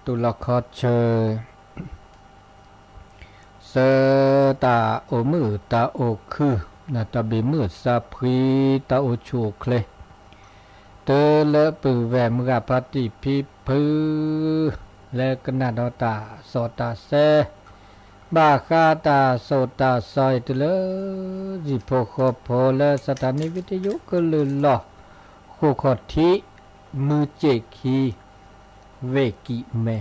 တူၢ်လီၤခီဆၢ ဆၢတၢ်အိၣ်မုာ်တၢ်အိၣ်ခုၣ်, တၢ်ဘံၣ်မုာ်စၢဖှံ, တၢ်အိၣ်ဆူၣ်အိၣ်ချ့, တုၤလၢပုၢ်ဝဲၢ်မုၢ်ဂၤဖါတံၢ်ဖံဖု လၢကနၣ်ဒီးတၢ်စီၣ်တၢ်ဆှံ ဘၣ်ဃးတၢ်စီၣ်တၢ်ဆှံအံၤ တုၤလၢ စံၣ်ဖိဃီဖိလၢ စးထီၣ်န့ၢ်ဝံတယုကလုၢ်လီၢ် ဃိးခီၣ်ထံး မုၢ်စ့ၣ်ခံ ဝ့ၢ်ကံးမဲ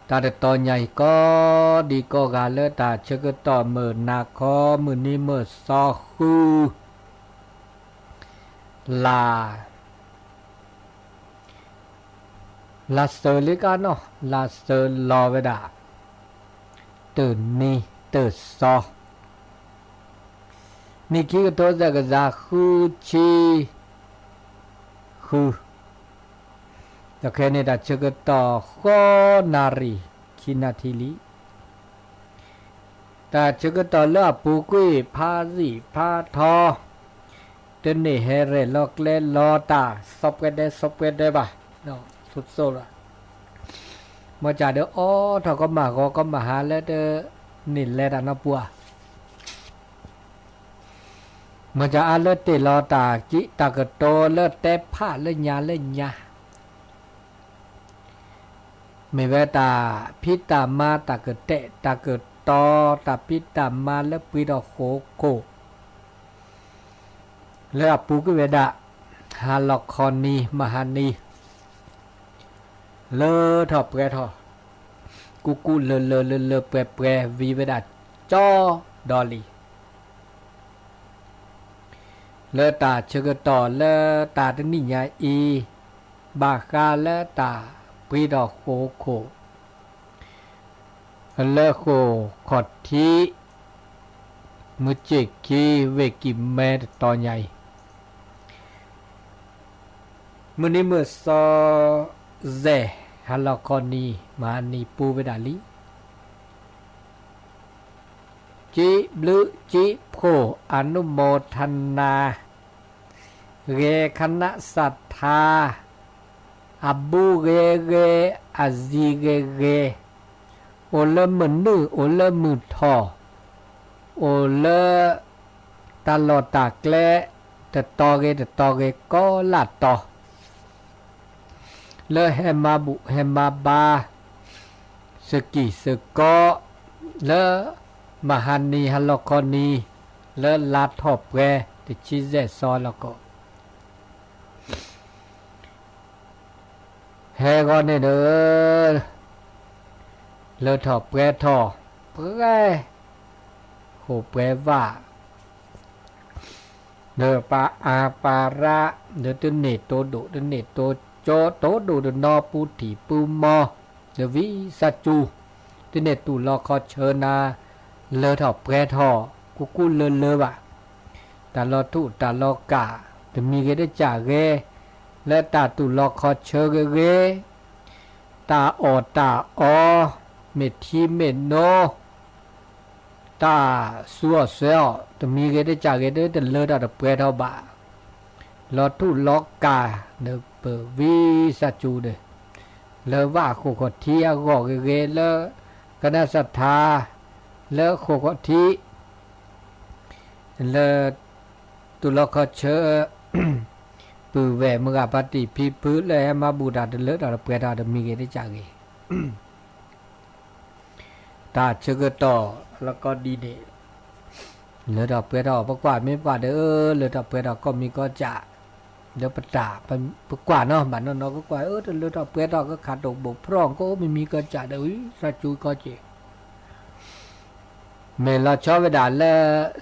တၢ်တတီၤညါအံၤ ကိးဒံကိးဂၤလၢတၢ်ဆၢကတီၢ်မုၢ်နၤခီ မုၢ်နံၤမုၢ်သီဃု လါ လါစၢၤလံကနီၤ လါစၢၤလီၤဝဲဒၣ် တနံၤတစီၤ နံၣ်ခံကထိစဲးကစၢ်ဃုဆံဃု ဒီးခဲအံၤန့ၣ် တၢ်ဆၢကတီၢ်ဃိးနၣ်ရံၣ်ခံနၣ်ထံလံ. တၢ်ဆၢကတီၢ်လၢအပူၤကွံာ်ဖးစံၣ်ဖးထီ တန့ၢ်ဟဲရဲၣ်လီၤကျဲၤလီၤတၢ် စီၤပှဲၤဒဲစီၤပှဲၤဒဲဘၣ် သိးသိးလီၤ. မ့ၢ်ကဒီးအိၣ်ထီၣ်ကီမၢ်ဂီၤကီမၢ်ဟါလၢတန့ၢ်လဲၤတၢ်နီတပူၤဧါ မ့ၢ်ကအါလၢတ့ၢ်လီၤတၢ်ကံးတၢ်ကတိၤလၢတဲဖးလၢညါလၢညါ မ့ၢ်ဝဲတၢ်ဖံးတၢ်မၤတၢ်ကတဲာ်တၢ်ကတီၤ တၢ်ဖံးတၢ်မၤလၢပှဲၤထီၣ်ဃိာ်ခိၣ် လၢအပူၤကွံာ်ဝဲဒၣ် ဟါလီၤခီနံၤမဟါနံၤ လၢထီၣ်ပှဲၤထီၣ် ကူကူလၢလၢလၢလၢပှဲၤပှဲၤဝံၤဝဲဒၣ်ကၠီဒီလံၤ လၢတၢ်ဆၢကတီၢ်လၢတၢ်တနံၣ်ညါအံၤ ဘၣ်ဃးလၢတၢ်ပှဲၤထီၣ်ဃိာ်ခိၣ် လၢဃိာ်ခီၣ်ထံး မုၢ်စ့ၣ်ခံ ဝ့ၢ်ကံးမဲတတီၤညါအံၤ မုၢ်နံၤမုၢ်သီ စဲး ဟါလီၤခီနံၤ မဟါနံၤပူၤဝဲဒၣ်လံ စံးဘျုးစံးဖှိၣ် အနုမောทนา ဂဲၤ คณะศรัทธา အဘူးဂ့ၤဂ့ၤ အစံၤဂ့ၤဂ့ၤ အိၣ်လၢမုၢ်နုာ် အိၣ်လၢမုၢ်ထီၣ် အိၣ်လၢ တၢ်လီၢ်တၢ်ကျဲ တတီၤဂ့ၤတတီၤဂ့ၤကိးလၢတီၤ လၢဟဲမၤဘူၣ်ဟဲမၤဘါ စကံၢ်စကီ လၢ မဟါနံၤဟါလီၤခီနံၤ လၢလါထီၣ်ပှဲၤ တဆံယဲၢ်သီလီၤကီး ဟဲဂီၤန့ၣ်ဒီး လၢထီၣ်ပှဲၤထီၣ် ပှဲၤ ဃိာ်ပှဲၤဝး ဒီးပှၤအၢပှၤရၢ ဒီးတန့ၢ်တိဒိၣ် တန့ၢ်တိကၠိ တိဒိၣ်တနီၤ ပူထံၣ်ပူမီ ဒီးဝံသးစူၤ တန့ၢ်တူၢ်လီၤခီဆၢနၤ လၢထီၣ်ပှဲၤထီၣ် ကူကူလၢလၢဘၣ်. တၢ်လီၤထူၣ်တၢ်လီၤကၢ် တမံၤဂ့ၤတကၢ်ဂ့ၤ လၢတၢ်တူၢ်လီၤခီဆၢဂ့ၤဂ့ၤ တၢ်အီၣ်တၢ်အီ မ့ၢ်ထံမ့ၢ်နိ တၢ်စူၤအီၣ်စွဲအီၣ် တမံၤဂ့ၤတကၢ်ဂ့ၤ တလၢတၢ်တပှဲၤထီၣ်ဘၣ်. လီၤထူၣ်လီၤကၢ် ဒီးပဝံသးစူၤဒီး လၢဝၣ်ဃိာ်ခီၣ်ထံးအဂီၢ်ဂ့ၤဂ့ၤ လၢကနၣ်စၢထါ လၢဃိာ်ခီၣ်ထံး လၢ တူၢ်လီၤခီဆၢ ပုၢ်ဝဲၢ်မုၢ်ဂၤဖါတံၢ်ဖံဖု လၢဟဲမၤဘူၣ်တၢ်တလၢတၢ်တပှဲၤထီၣ်တမံၤဂ့ၤတကၢ်ဂ့ၤ တၢ်ဆၢကတီၢ်လီၤကီဒ်န့ၣ် လၢထီၣ်ပှဲၤထီၣ် ပကွၢ်မ့ၢ်ပှၢ်ဒီး လၢထီၣ်ပှဲၤထီၣ်ကီၢ်မံၤကီၢ်စဲၣ် လၢပတၢ် ပကွၢ်နီၤ ဘၣ်နီၢ်နီၢ်ကကွၢ် အၢ တလၢထီၣ်ပှဲၤထီၣ် ကခးတိၢ်ဘိၣ်ဖျီၣ် ကအိၣ်မံၤမံၤကီၢ်စဲၣ်ဒီး ဝံသးစူၤကီၢ်စဲၣ် မ့ၢ်လီၤဆီဝဲဒၣ်လၢ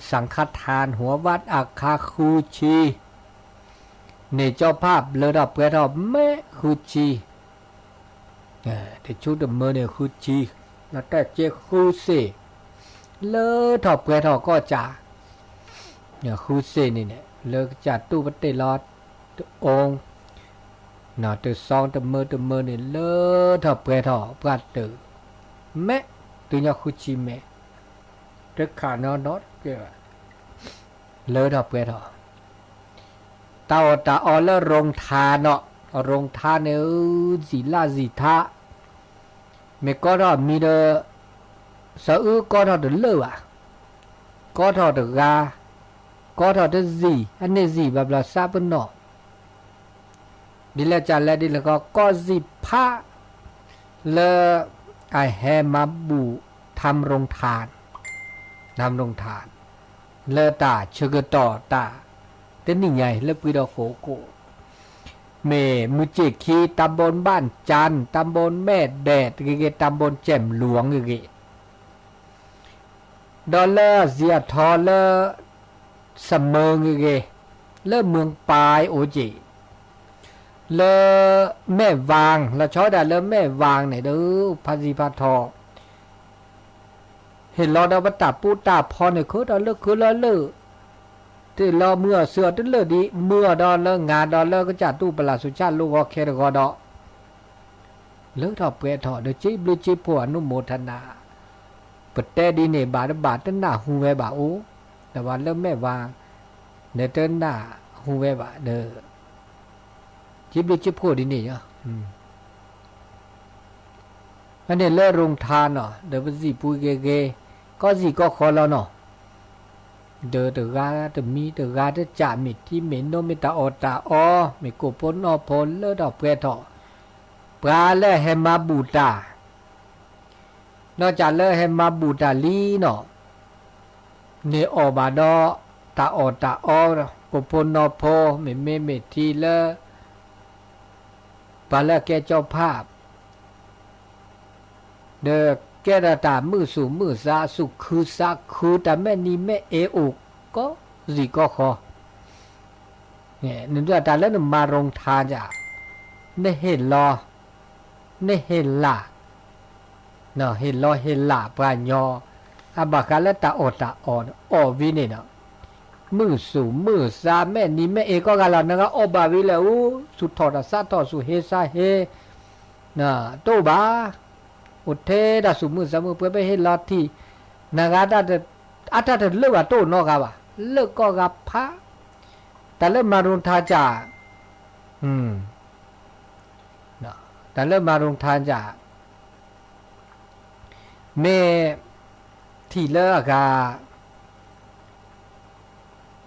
สังฆทานหัววัด အခါဃုဆံ န့ၣ်ကၠီဖးလၢထီၣ်ပှဲၤထီၣ်မဲာ်ဃုဆံ တဆူတမၢန့ၣ်ဃုဆံ လီၤတဲာ်က့ဃုစ့ၣ် လၢထီၣ်ပှဲၤထီၣ်ကီၢ်စဲၣ် ဃုစ့ၣ်န့ၣ်န့ၣ် လၢကစၢ်တူၢ်ပတ့ၢ်လီၤ တအိၣ် တစီတမၢတမၢန့ၣ် လၢထီၣ်ပှဲၤထီၣ်ပှၢ်တၢၢ် မဲာ် တုၤညီဃုဆံမဲာ် တခးနီၢ်နီၢ်တကဲဘၣ် လၢထီၣ်ပှဲၤထီၣ် တၢ်အီၣ်တၢ်အီလၢရိၣ်ထါနီၤ ရိၣ်ထါန့ၣ် စံၣ်လၣ်စံၣ်ထါ, မ့ၢ်ကီထီၣ်မံၤဒီး စီၤအူကီထီၣ်တလၢာ်ဘၣ်, ကီထီၣ်တဂၤ, ကီထီၣ်တစံၣ် အန့ၢ်စံၣ်ဘၣ်ဘျီစးပနီၣ်, ဒ်လဲၣ်ကလဲၣ်ဒ်လဲၣ်ကီ ကီၢ်စံၣ်ဖး လၢ အဟဲမၤဘူၣ် ထၢမ်ရိၣ်ထါ ထၢမ်ရိၣ်ထါ လၢတၢ်ဆၢကတီၢ်တၢ် တနံၣ်ညါအံၤ လၢပှဲၤဒီးဃိာ်ကိၣ် မ့ၢ်မုၢ်စ့ၢ်ခံ တၢ်ဘိၣ်ဘၣ်စၣ် တၢ်ဘိၣ်မဲာ်ဒဲးတဂ့ၤဂ့ၤ တၢ်ဘိၣ်ကၠဲၣ်လွံၢ်ဂ့ၤဂ့ၤ ဒီးလၢစံးအထီလၢ စမၢဂ့ၤဂ့ၤ လၢမုၢ်ပၢ်အိၣ်က့ၤ လၢမဲၢ်ဝၣ် လီၤဆီဒၣ်လၢမဲၢ်ဝၣ်န့ၣ်ဒီး ဖးစံးဖးထီ ဟ့ၣ်လီၤဒီးပတၢ်ပူတၢ်ဖီန့ၣ် ခုဒီးလၢခုလီၤလၢ တ့ၢ်လီၤမုၢ်အီၤဆူအီၤတလၢာ်ဒံး မုၢ်အီၤဒီးလၢငါဒီးလၢကစၢ်တူၢ်ပလၢ်ဆူၣ်ဆၣ်လိၣ်ဂီၤခဲတဂီၤဒီး လၢထီၣ်ပှဲၤထီၣ်ဒီး စံးဘျုးစံးဖှိၣ် အနုမောทนา ပတဲဒ်န့ၣ်ဘၣ်တဘၣ်တနၢ်ဟူဝဲဘၣ်အိၣ် ဒီးပှၤလၢမဲၢ်ဝၣ် ဒီးတနၢ်ဟူဝဲဘၣ်ဒီး စံးဘျုးစံးဖှိၣ်ဒ်န့ၣ်လီၤ. အန့ၣ်လၢရိၣ်ထါနီၤ ဒီးပစံၣ်ပူၤဂ့ၤဂ့ၤ ကီၢ်စံၣ်ကီၢ်ဃီလီၤနီၤ ဒီးတဂၤတမံၤ တဂၤတစၢ် မ့ၢ်ထံမ့ၢ်နိ မ့ၢ်တၢ်အီၣ်တၢ်အီ မ့ၢ်ကိၣ်ဖိနီၢ်ဖိလၢထီၣ်ပှဲၤထီၣ် ပှၤလၢဟဲမၤဘူၣ်တၢ် နီၢ်ကၢ်လၢဟဲမၤဘူၣ်တၢ်လံနီၤ န့ၣ်အီၣ်ဘၣ်ဒီးတၢ်အီၣ်တၢ်အီ ကိၣ်ဖိနီၢ်ဖိ မ့ၢ်မ့ၢ်မ့ၢ်ထံလၢ ပှၤလၢအကဲကၠီဖး ဒီးကဲထီၣ်တၢ်မုာ်သူၣ်မုာ်သး သူၣ်ခုသးခု တၢ်မဲာ်နံၤမဲာ်အ့အိၣ် ကီၢ်စံၣ်ကီၢ်ဃီ နဒိးတၢ်လၢနမၤရိၣ်ထါဒ် နဟ့ၣ်လီၤ နဟ့ၣ်လၢ် ဟ့ၣ်လီၤဟ့ၣ်လၢ်ပှၤညီ အဘၣ်ဃးလၢတၢ်အီၣ်တၢ်အီ အီၣ်ဝံၤန့ၣ်ဒီး မုာ်သူၣ်မုာ်သး မဲာ်နံၤမဲာ်အ့ကိးဂၤလီၤ နကအီၣ်ဘၣ်ဝံၤလဲၣ် အိၣ်သူၣ်ထီၣ်တၢ်သးထီၣ် သူၣ်ဟ့သးဟ့ တအိၣ်ဘၣ် အိၣ်ထဲဒၣ်သူၣ်မုာ်သးမုာ် ပှဲၤပဟ့ၣ်လီၤထံၣ် နဂၤ အတၢ်တလၢာ်ဘၣ်တအိၣ်နီတဂၤဘၣ် လၢာ်ကိးဂၤဖး တၢ်လၢမၤရိၣ်ထါကၢ် တၢ်လၢမၤရိၣ်ထါကၢ် မ့ၢ်ထံၣ်လၢအဂၤ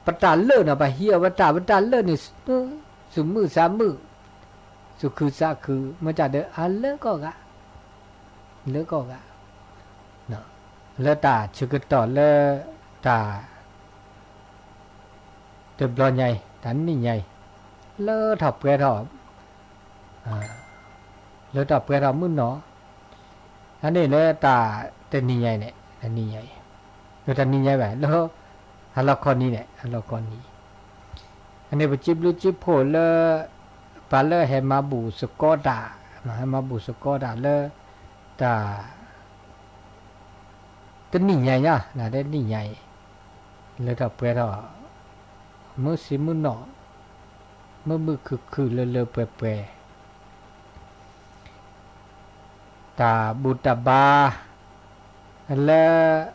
ပတၢ်လၢာ်နီၤ ပဟံးအီၤပတၢ် ပတၢ်လၢာ်န့ၣ် သူၣ်မုာ်သးမုာ် သူၣ်ခုသးခု မ့ၢ်တၢ်ဒီးအလၢာ်ကိးဂၤ လၢာ်ကိးဂၤ လၢတၢ်ဆၢကတီၢ်လၢ တၢ် တဘျီညါအံၤ တၢ်နံၣ်ညါအံၤ လၢထီၣ်ပှဲၤထီၣ် လၢထီၣ်ပှဲၤထီၣ်မုၢ်နီၤ အန့ၣ်လၢတၢ်တနံၤညါအံၤန့ၣ် တနံၤညါအံၤ လၢတနံၤညါဘၣ် လၢ ဟါလီၤခီနံၤန့ၣ် ဟါလီၤခီနံၤ အန့ၣ်ပစံးဘျုးစံးဖှိၣ်လၢ ပှၤလၢဟဲမၤဘူၣ်စ့ၢ်ကီးတၢ် ဟဲမၤဘူၣ်စ့ၢ်ကီးတၢ်လၢ တၢ် တနံၣ်ညါညါ တနံၣ်ညါအံၤ လၢထီၣ်ပှဲၤထီၣ် မုၢ်ဆ့မုၢ်နီၣ် မုာ်မုာ်ခုၣ်ခုၣ်လၢလၢပှဲၤပှဲၤ တၢ်ဘူၣ်တၢ်ဘါ လၢ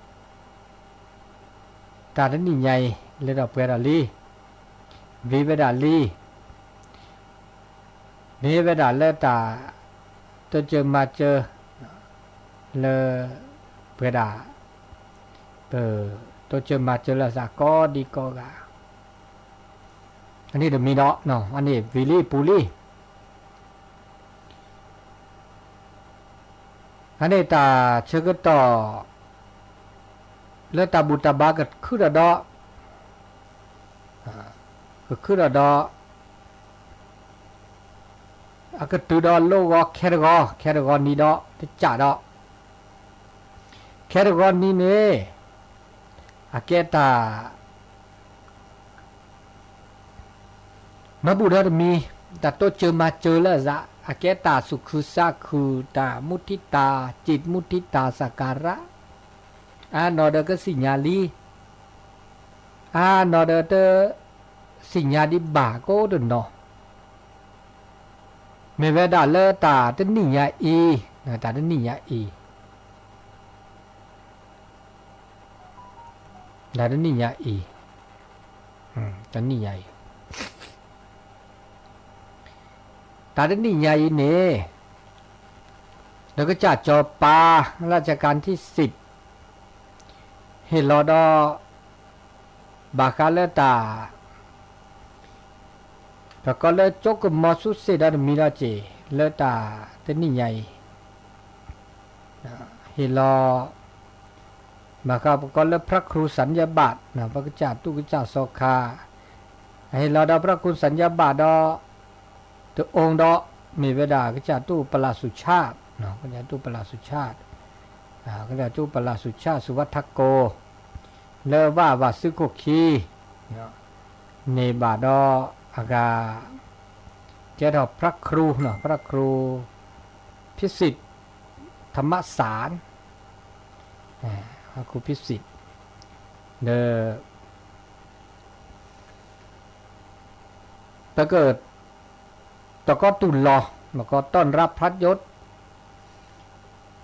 တၢ်တနံၣ်ညါအံၤ လၢထီၣ်ပှဲၤထီၣ်လံ ဝံၤဝဲဒၣ်လံ မ့ၢ်ဝဲဒၣ်လၢတၢ် တိစၢၤမၤစၢၤ လၢ ပဝဲဒၣ် ပတိစၢၤမၤစၢၤလၢသးကိးဒံကိးဂၤ အန့ၣ်တမံၤဒီး အန့ၣ်ဝံၤလံပူၤလံ အန့ၣ်တၢ်ဆၢကတီၢ် လၢတၢ်ဘူၣ်တၢ်ဘါကခုၣ်ထီၣ်ဒီး ကခုၣ်ထီၣ်ဒီး အကတုၤဒီးလိၣ်ဂီၤခဲတဂီၤ ခဲတဂီၤနံၤဒီး တကးဒီး ခဲတဂီၤနံၤန့ၣ် အကဲတၢ် မၤဘူၣ်ဒီးတမံၤ တၢ်တိစၢၤမၤစၢၤလၢအသး အကဲတၢ်သူၣ်ခုသးခု တၢ်မူထံတၢ်စံး မူထံတၢ်စၤကၤရး အါနီၢ်ဒီးကသ့ၣ်ညါလံ အါနီၢ်ဒီးတသ့ၣ်ညါဒံးဘၣ်ကိးတနီၤ မ့ၢ်ဝဲဒၣ်လၢတၢ်တနံၣ်ညါအံၤ တၢ်တနံၣ်ညါအံၤ တၢ်တနံၣ်ညါအံၤ တနံၣ်ညါအံၤ တၢ်တနံၣ်ညါအံၤန့ၣ် ဒီးကစၢ်စီၤပၤ ราชการที่สิบ ဟ့ၣ်လီၤဒီး ဘၣ်ဃးလၢတၢ် ပကိးလၢကၠိကမီၤဆူစ့ၣ်ဒီးတမံၤဒီးစ့ၢ် လၢတၢ်တနံၣ်ညါအံၤ ဟ့ၣ်လီၤ ဘၣ်ဃးပကိးလၢ พระครูสัญญาบัตร ပကစၢ်တူၢ်ကစၢ်စီၤခါ အဟ့ၣ်လီၤဒီး พระครูสัญญาบัตร ဒီး တအိၣ်ဒီး မ့ၢ်ဝဲဒၣ်ကစၢ်တူၢ်ပလၢ် สุชาติ ကစၢ်တူၢ်ပလၢ် สุชาติ ကစၢ်တူၢ်ပလၢ် สุชาติ สุวัฒโก လၢဝၣ်ဘၣ်စုခိၣ်ခံ န့ၣ်ဘၣ်ဒီးအဂၤ ကဲထီၣ် พระครู พระครู พิสิทธิ์ ธรรมสาร พระครูพิสิทธิ์ ဒီး ပက တကီတူၢ်လီၤ ပကီ ต้อนรับพระยศ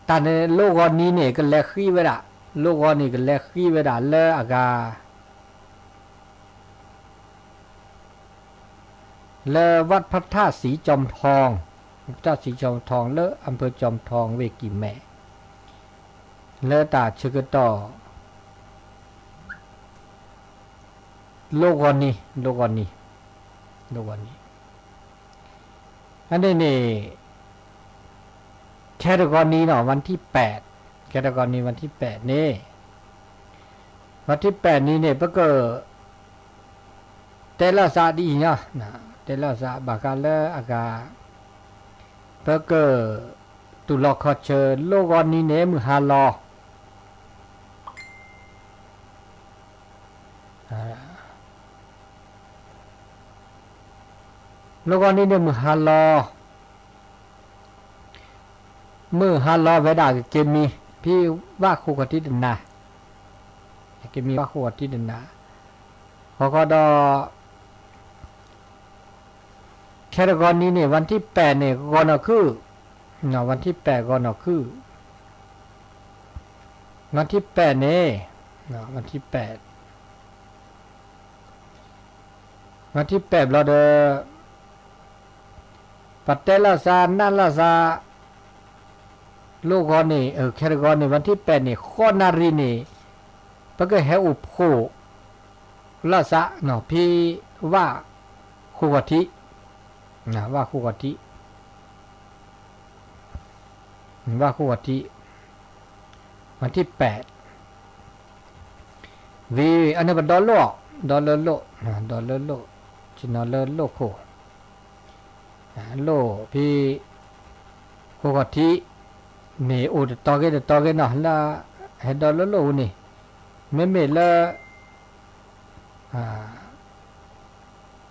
တၢ်န့ၣ် လိၣ်ဂီၤနံၤန့ၣ် ကလဲၤဃံဝဲဒၣ် လိၣ်ဂီၤနံၤကလဲၤဃံဝဲဒၣ်လၢအဂၤ လၢ วัดพระธาตุศรีจอมทอง วัดพระธาตุศรีจอมทอง လၢ อำเภอจอมทอง เวกิแม လၢတၢ်ဆၢကတီၢ် လိၣ်ဂီၤနံၤ လိၣ်ဂီၤနံၤ လိၣ်ဂီၤနံၤ အန့ၣ်န့ၣ် ခဲတဂီၤနံၤနီၤ วันที่แปด ခဲတဂီၤနံၤ วันที่แปด န့ၣ် วันที่แปด နံၤန့ၣ် ပက တဲလီၤစးဒ်အံၤနီၤ တဲလီၤစးဘၣ်ဃးလၢအဂၤ ပက တူၢ်လီၤခီၣ်ဆၢ လိၣ်ဂီၤနံၤန့ၣ် မုၢ်ဟါလီၤ လိၣ်ဂီၤနံၤန့ၣ် မုၢ်ဟါလီၤ မုၢ်ဟါလီၤဝဲဒၣ်ကက့ၤမံၤ ဖဲဝၣ်ဃိၣ်ခီၣ်ထံးတနၤ က့ၤမံၤဝၣ်ဃိၣ်ခီၣ်ထံးတနၤ ဃီဃီဒီး ခဲတဂီၤနံၤန့ၣ် วันที่แปด န့ၣ် ဂီၤနီၢ်ခုၣ် วันที่แปด ဂီၤနီၢ်ခုၣ် วันที่แปด န့ၣ် วันที่แปด วันที่แปด ဘျီဒီး ပတဲလီၤစး နၢ်လီၤစး လိၣ်ဂီၤန့ၣ် ခဲတဂီၤန့ၣ် วันที่แปด န့ၣ် ဃိးနၣ်ရံၣ်န့ၣ် ပကဟဲအိၣ်ဖှိၣ်လီၤစး ဖဲဝၣ်ဃိၣ်ခီၣ်ထံး ဝၣ်ဃိၣ်ခီၣ်ထံး ဝၣ်ဃိၣ်ခီၣ်ထံး วันที่แปด ဝံၤအန့ၣ်ပဒီလိၣ် ဒီလၢလိၣ် ဒီလၢလိၣ် ဆ့ၣ်နီၤလၢလိၣ်ခိၣ် လိၣ်ဖဲ ဃိၣ်ခီၣ်ထံး မ့ၢ်အိၣ်တတီၤဂ့ၤတတီၤဂ့ၤနီၤ လၢဟဲဒီလၢလိၣ်အူန့ၣ် မ့မ့ၢ်လၢ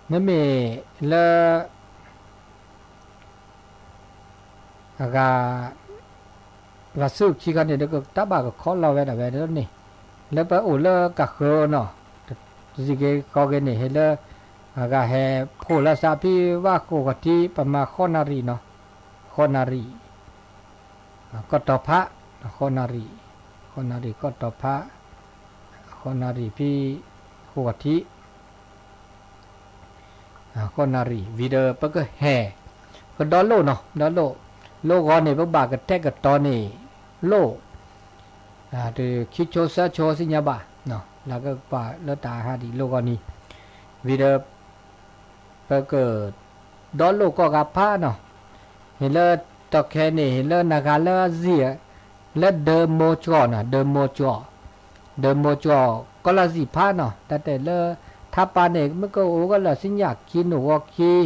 မ့မ့ၢ်လၢ အဂၤ ပှၤစုခံခီန့ၣ်ဒီး တၢ်ဘၣ်ကခီလီၤဝဲဒၣ်ဝဲန့ၣ် လၢပအိၣ်လၢကဃၢၤနီၤ တစံးက့ၤဃီက့ၤန့ၣ် ဟဲလၢ အဂၤဟဲဖှိၣ်လီၤစးဖဲဝၣ်ဃိၣ်ခီၣ်ထံး ပမၤဃိးနၣ်ရံၣ်နီၤ ဃိးနၣ်ရံၣ် ကီၢ်တီၤဖး ဃိးနၣ်ရံၣ် ဃိးနၣ်ရံၣ်ကီၢ်တီၤဖး ဃိးနၣ်ရံၣ်ဖဲ ဃိၣ်ခီၣ်ထံး ဃိးနၣ်ရံၣ် ဝံၤဒီးပကဟဲ ပဒီလိၣ်နီၤ ဒီလိၣ် လိၣ်ဂီၤန့ၣ် ပဘၣ်ကတဲာ်ကတီၤန့ၣ် လိၣ် တခံဆိသၢဆိသ့ၣ်ညါဘၣ် လၢကကွၢ်လၢတၢ်ဟးဒံးလိၣ်ဂီၤနံၤ ဝံၤဒီး ပက ဒီလိၣ်ကီၢ်ဂၤဖးနီၤ ဟ့ၣ်လၢတီခဲန့ၣ် ဟ့ၣ်လၢနဂၤလၢအစံၣ် လၢဒၢမိၢ်ကၠီၣ်နီၤ ဒၢမိၢ်ကၠီၣ် ဒၢမိၢ်ကၠီၣ် ကီၢ်လၢစံၣ်ဖးနီၤ တၢ်တဲလၢ ထါပၤန့ၣ် မ့ၢ်ကအိၣ်ကလၢာ်စံၣ်ညၣ်ခံနိၣ်ဂီၤ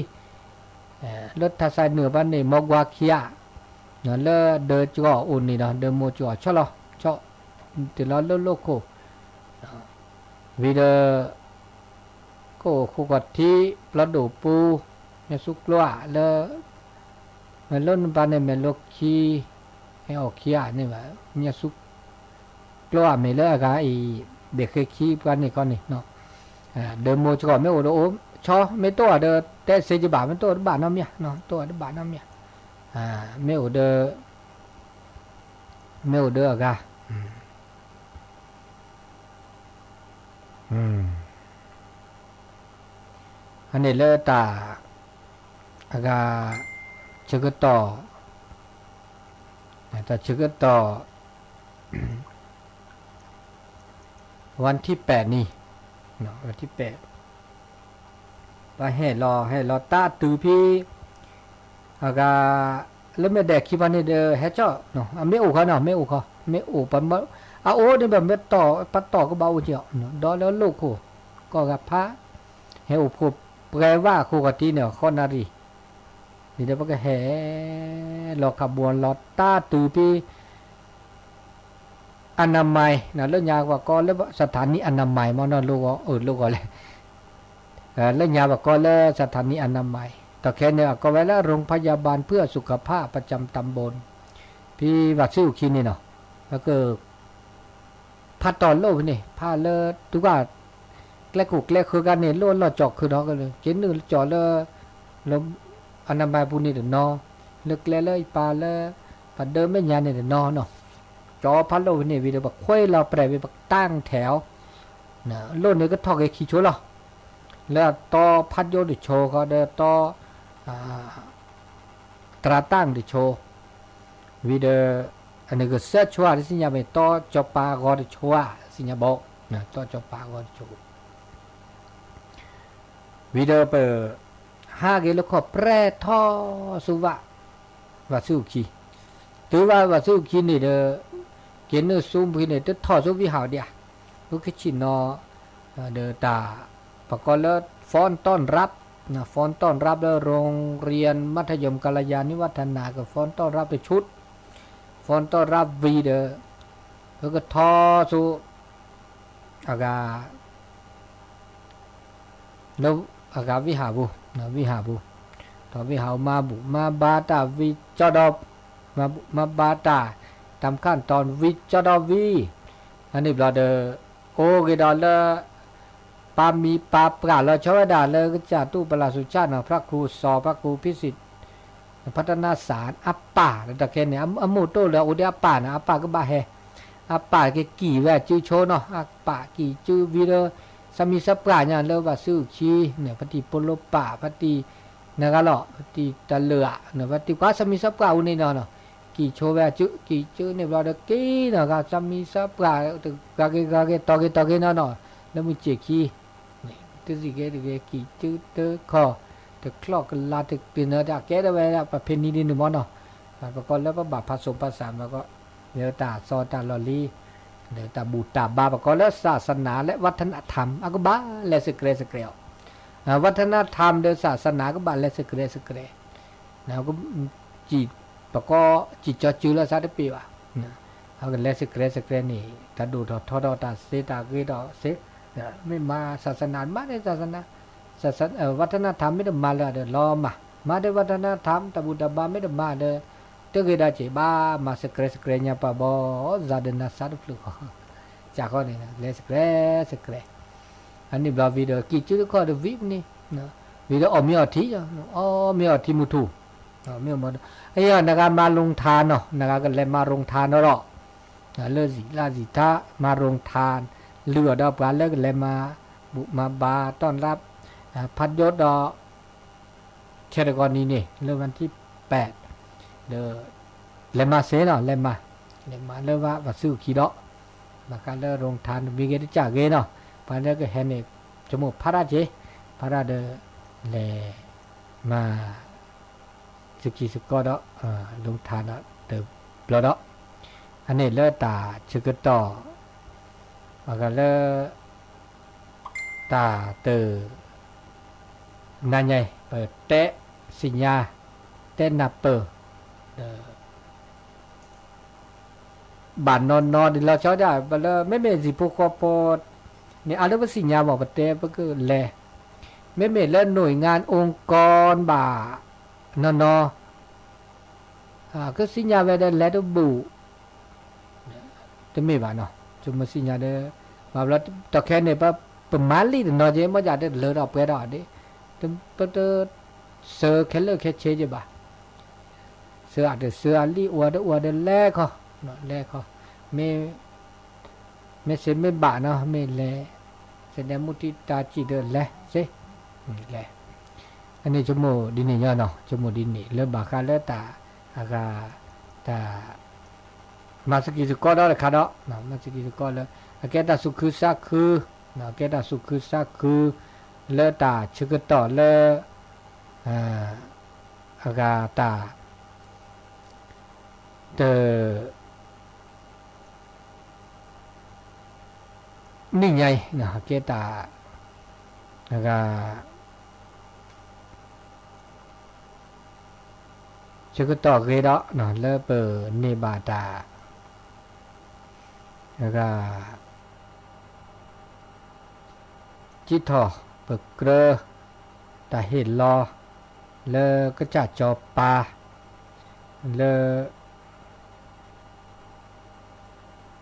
ခံ လၢထါစဲနုာ်ပှၤန့ၣ် မီၢ်ကွၢ်ခံဂၤ လၢဒၢကၠီၣ်အိၣ်န့ၣ်ဒီး ဒၢမိၢ်ကၠီၣ်ဆီလီၤ ဆီ တုၤလီၤလၢလိၣ်ခိၣ် ဝံၤဒီး ကအိၣ်ဃိၣ်ခီၣ်ထံး ပျီဒိၣ်ပူၤ မ့ၢ်ဆူကျိဧါလၢ မ့ၢ်လၢနပၤန့ၣ် မ့ၢ်လၢခံ ဟဲအီၣ်ခံဂၤန့ၣ်ဘၣ် မ့ၢ်ဆူကျိဧါ မ့ၢ်လၢအဂၤအံၤ ဒ့ၣ်ဃ့ခံပှၤန့ၣ်ခီန့ၣ် ဒၢမိၢ်ကၠီၣ်မ့ၢ်အိၣ်ဒီးအိၣ် ဆီ မ့ၢ်တအိၣ်ဒီး တဲစ့ကဘၣ် မ့ၢ်တအိၣ်တဘၣ်နီတမံၤ တအိၣ်တဘၣ်နီတမံၤ မ့ၢ်အိၣ်ဒီး မ့ၢ်အိၣ်ဒီးအဂၤ အန့ၣ်လၢတၢ် အဂၤ ဆၢကတီၢ်, တၢ်ဆၢကတီၢ် วันที่แปด န့ၣ်, วันที่แปด ပှၤဟဲလီၤ ဟဲလီၤတၢ်တုၤဖဲ အဂၤ လၢမဲာ်ဒဲးခံဖဲန့ၣ်ဒီး ဟဲကၠီၣ် အမ့ၢ်အိၣ်ခီနီၤ မ့ၢ်အိၣ်ခီ မ့ၢ်အိၣ် အအိၣ်န့ၣ် ပမ့ၢ်တီၢ် ပတီၢ်ကဘၣ်အိၣ်က့ၤအီၤ ဒီးလၢလိၣ်ခိၣ် ကီၢ်ဂၤဖး ဟဲအိၣ်ဖှိၣ်ပှဲၤဝဲအဃိ ဂီၤတံၢ်န့ၣ် ဃီနၣ်ရံၣ် န့ၣ်ဒီးပကဟဲ လီၤခးဘိလီၤတၢ်တုၤဖဲ อนามัย လၢညါပှၤကိးလၢ สถานีอนามัย မ့ၢ်နီၤ လိၣ်ဂီၤ အၢ လိၣ်ဂီၤလဲၣ် လၢညါပှၤကိးလၢ สถานีอนามัย ဒီးခဲန့ၣ် အကိးဝဲလၢ โรงพยาบาลเพื่อสุขภาพประจำตำบล ဖဲဝၤဆံးအူခံန့ၣ်နီၤ ပက ဖးတီၢ်လိၣ်ဖဲန့ၣ် ဖးလၢ တုၤက ကျဲခိၣ်ကျဲဃၢၤဂၤန့ၣ် လိၣ်လီၢ်ကၠီၣ်ခုၣ်ဒီး က့ၤနုာ်ကၠီၣ်လၢ လၢ อนามัยပူၤန့ၣ်တနီၤ လၢကျဲလၢယပာ်လၢ ပဒၢမဲာ်ညါန့ၣ်တနီၤနီၤ ကၠီဖးလိၣ်ဖဲန့ၣ်ဝံၤဒီး ပခွဲးလီၤပြဲးဝံၤ ပကတၢ်ထဲးအီၤ လိၣ်န့ၣ်ကထီၣ်က့ၤခံဆိလီၤ လၢအတီဖးယိတဆိဃီဒီးတီ တြၤတၢ်တဆိ ဝံၤဒီး အန့ၣ်ကစၢၢ်ဆိဧါ တသ့ၣ်ညါဘၣ် တီစီၤပၤဂီၤတဆိဧါ သ့ၣ်ညါဘၣ် တီစီၤပၤဂီၤတဆိ ဝံၤဒီးပ ဟးက့ၤလၢခီၣ်ပြဲထီၣ်ဆူဝဲ ဝၤဆူၣ်အူခံ တုၤဝဲဝၤဆူၣ်အူခံန့ၣ်ဒီး က့ၤနုာ်ဆူဖဲန့ၣ် တထီၣ်ဆူဝံဟးဒံးဧါ ဖုခံဆံၣ်နီၤ ဒီးတၢ် ပကိးလၢ ฟ้อนต้อนรับ ฟ้อนต้อนรับ လၢ โรงเรียนมัธยมกัลยาณิวัฒนา က ฟ้อนต้อนรับ တဆူ ฟ้อนต้อนรับ ဝံၤဒီး ပကထီၣ်ဆူ အဂၤ လၢအဂၤဝံဟးပူၤ ဝံဟးပူၤ ဒီးဝံဟးပူၤ မၤဘူၣ်မၤဘါတၢ်ဝံကၠီဒီး မၤဘူၣ်မၤဘါတၢ် တၢ်မခၣ်တီၤဝံကၠီဒီးဝံ အန့ၣ်ဘျီဒီး အိၣ်က့ၤဒီးလၢ ပာ်မံပာ်ပြးလီၤဆီဝဲဒၣ်လၢကစၢ်တူၢ်ပလၢ်စူၤဆၣ်နီၤ พระครูสอ พระครูพิสิทธิ์ พัฒนาสาร အပၢ် ဒီးတၢ်ခဲန့ၣ် အမိၢ်တိၢ်လၢအအိၣ်ဒီးအပၢ်န့ၣ် အပၢ်ကဘၣ်ဟဲ အပၢ်ကကံၢ်ဝဲအစုဆိနီၤ အပၢ်ကံၢ်စုဝံၤဒီး ဆၣ်မံၤဆၣ်ပှၢ်ညါလၢဝၤစုၣ်အူခံန့ၣ် ဖါတံၢ်ပိလိပၢ် ဖါတံၢ်နဂၤလီၤ ဖါတံၢ်တလၢာ်ဧါ ဖါတံၢ်ကွၢ်ဆၣ်မံၤဆၣ်ပှၢ်အူန့ၣ်နီၤနီၤ ကံၢ်ဆိဝဲအစု ကံၢ်စုန့ၣ်ဘျီဒီးက့ၤနီၤ ဂၤဆၣ်မံၤဆၣ်ပှၢ် ဂၤက့ၤဂၤက့ၤတီၤက့ၤတီၤက့ၤနီၤနီၤ လၢမုၢ်စ့ၢ်ခံ တစံးက့ၤတဂ့ၤ ကံၢ်စုတခီၣ် တချီၣ်ကလၤတက့ၤနီၤ တၢ်ကဲထီၣ်ဝဲဒၣ် ประเพณี ဒ်န့ၣ်မ့ၢ်နီၤ ပကိးလၢပဘၣ်ဖးစိၤဖးစၢ်မ့ၢ်ကီး လၢတၢ်စီတၢ်လီၢ်လံ လၢတၢ်ဘူၣ်တၢ်ဘါ ပကိးလၢ ศาสนา และวัฒนธรรม အကဘၣ်လဲၤစဲးကြဲးစဲးကြဲးအီၤ วัฒนธรรม ဒီး ศาสนา ကဘၣ်လဲၤစဲးကြဲးစဲးကြဲး ကံၢ် ပကိး ကံၢ်ကၠီစုလၢအသးတပ့ၢ်ဘၣ် အကလဲၤစဲးကြဲးစဲးကြဲးန့ၣ် တၢ်ဒိၣ်ထီၣ်ထီထီၣ်တၢ်စ့တၢ်ဂ့ၤဒီးစ့ မ့ၢ်မၤ ศาสนา မၤဒီး ศาสนา วัฒนธรรม မ့ၢ်တမၤလၢၤဒီးလီၤမၢ် မၤဒီး วัฒนธรรม တၢ်ဘူၣ်တၢ်ဘါမ့ၢ်တမၤဒီး တဂ့ၤဒီးစ့ၢ်ဘၣ် မၤစဲးကြဲးစဲးကြဲးညါပှၤဘီ စၤဒနၤသးတဖျၢၣ်ဃီ စးဃီန့ၣ် လဲၤစဲးကြဲးစဲးကြဲး အန့ၣ်ဘျီဝံၤဒီး ကံၢ်စုတခီၣ်ဒီးဝံၤန့ၣ် ဝံၤဒီးအီၣ်မ့ၤအီထံ အီၣ်မ့ၤအီထံမုၢ်ထူၣ် မ့ၢ်အီၣ်မ့ၤ အယၤ နဂၤမၤ โรงทาน နီၤ နဂၤကလဲၤမၤ โรงทาน နီၤဒီး လၢဇံၣ်လၢဇံၣ်ထါ မၤ โรงทาน လုၢ်အီၣ်ဒီးပှၤလၢကလဲၤမၤ ဘူၣ်မၤဘါ ต้อนรับ ဖးဒိၣ်ဒီး ခဲတဂီၤနံၤန့ၣ် လၢ วันที่แปด ဒီး လဲၤမၤစ့ၢ်နီၤ လဲၤမၤ လဲၤမၤလၢဝၤစုၣ်အူခံဒီး ဘၣ်ဃးလၢ โรงทาน မ့ၢ်ဂ့ၤတကးဂ့ၤနီၤ ပှၤလၢကဟဲန့ၣ် ဆိကမိၣ်ဖးဒၣ်က့ၤ ဖးဒၣ်ဒီး လဲၤမၤ စကံစကီဒီး โรงทาน ဒီးတဘျီဒီး အန့ၣ်လၢတၢ်ဆၢကတီၢ် ဘၣ်ဃးလၢ တၢ်တ နၤညါအံၤ ပတဲသ့ၣ်ညါ တဲနၢ်ပၢၢ် ဒီး ဘၣ်နီၢ်နီၢ်ဒ်လီၤဆီဒၣ် ပလၢ မ့မ့ၢ်စံၣ်ဖိဃီဖိ န့ၣ် အါလၢပသ့ၣ်ညါမ့ၢ် ပတဲပကလဲၤ မ့မ့ၢ်လၢ หน่วยงาน องค์กร ဘၣ်နီၢ်နီၢ် ကသ့ၣ်ညါဝဲဒီးလဲၤတဘူၣ် တမ့ၢ်ဘၣ်နီၤ ဆိကမိၣ်သ့ၣ်ညါဒီး ဘၣ်ဘျီ တၢ်ခဲန့ၣ် ပမၤလံတနီၤက့ၤ မ့ၢ်ဒၣ်တလၢထီၣ်ပှဲၤထီၣ်ဒ် ပတ စၢၤခဲလၢာ်ခဲဆ့က့ၤဘၣ် စၢၤအတစၢၤအလံ အိၣ်ဒီးအိၣ်ဒီးလဲၤခီ လဲၤခီ မ့ၢ် မ့ၢ်စ့မ့ၢ်ဘၣ်နီၤ မ့ၢ်လဲၤ စ့ဒဲမူထံတၢ်စံၣ်ဒီးလဲၤစ့ လဲၤ န့ၣ်ဆိကမိၣ်ဒ်န့ၣ်ညီနီၤ, ဆိကမိၣ်ဒ်န့ၣ် လၢဘၣ်ဃးလၢတၢ် အဂၤ တၢ် မၤသကိးသကိးဒီးတခါဒီး မၤသကိးသကိးလၢ အကဲတၢ်သူၣ်ခုသးခု, အကဲတၢ်သူၣ်ခုသးခု လၢတၢ်ဆၢကတီၢ်လၢ အဂၤတၢ် တ နံၣ်ညါအံၤ ကဲတၢ် အဂၤ ဆၢကတီၢ်ဂ့ၤဒီး လၢပန့ၢ်ဘၣ်တၢ် အဂၤ စံးထီၣ်ပကြၢး တၢ်ဟ့ၣ်လီၤ လၢကစၢ်စီၤပၤ လၢ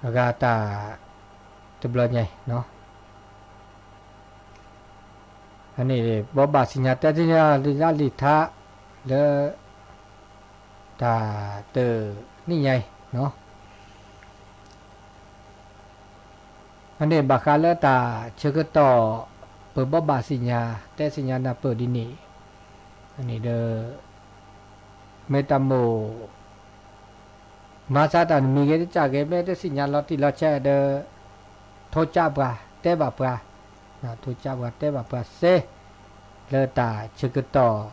အဂၤတၢ် တဘျီညါအံၤ န့ၣ် ဘိးဘၣ်သ့ၣ်ညါတဲသ့ၣ်ညါလံာ်တၢ်လံာ်ထါ လၢ တၢ်တနံၣ်ညါအံၤ န့ၣ်ဘၣ်ဃးလၢတၢ်ဆၢကတီၢ် ပဘိးဘၣ်သ့ၣ်ညါ တဲသ့ၣ်ညါနၢ်ပၢၢ်ဒ်န့ၣ် န့ၣ်ဒီး မ့ၢ်တၢ်မိၣ် မၤသးတၢ်တမံၤဂ့ၤတကးဂ့ၤ မ့ၢ်တသ့ၣ်ညါလီၤတံၢ်လီၤဆဲးဒီး ထိကၠၢ်ပှၤတဲဘၣ်ပှၤ, ထိကၠၢ်ပှၤတဲဘၣ်ပှၤစ့ လၢတၢ်ဆၢကတီၢ်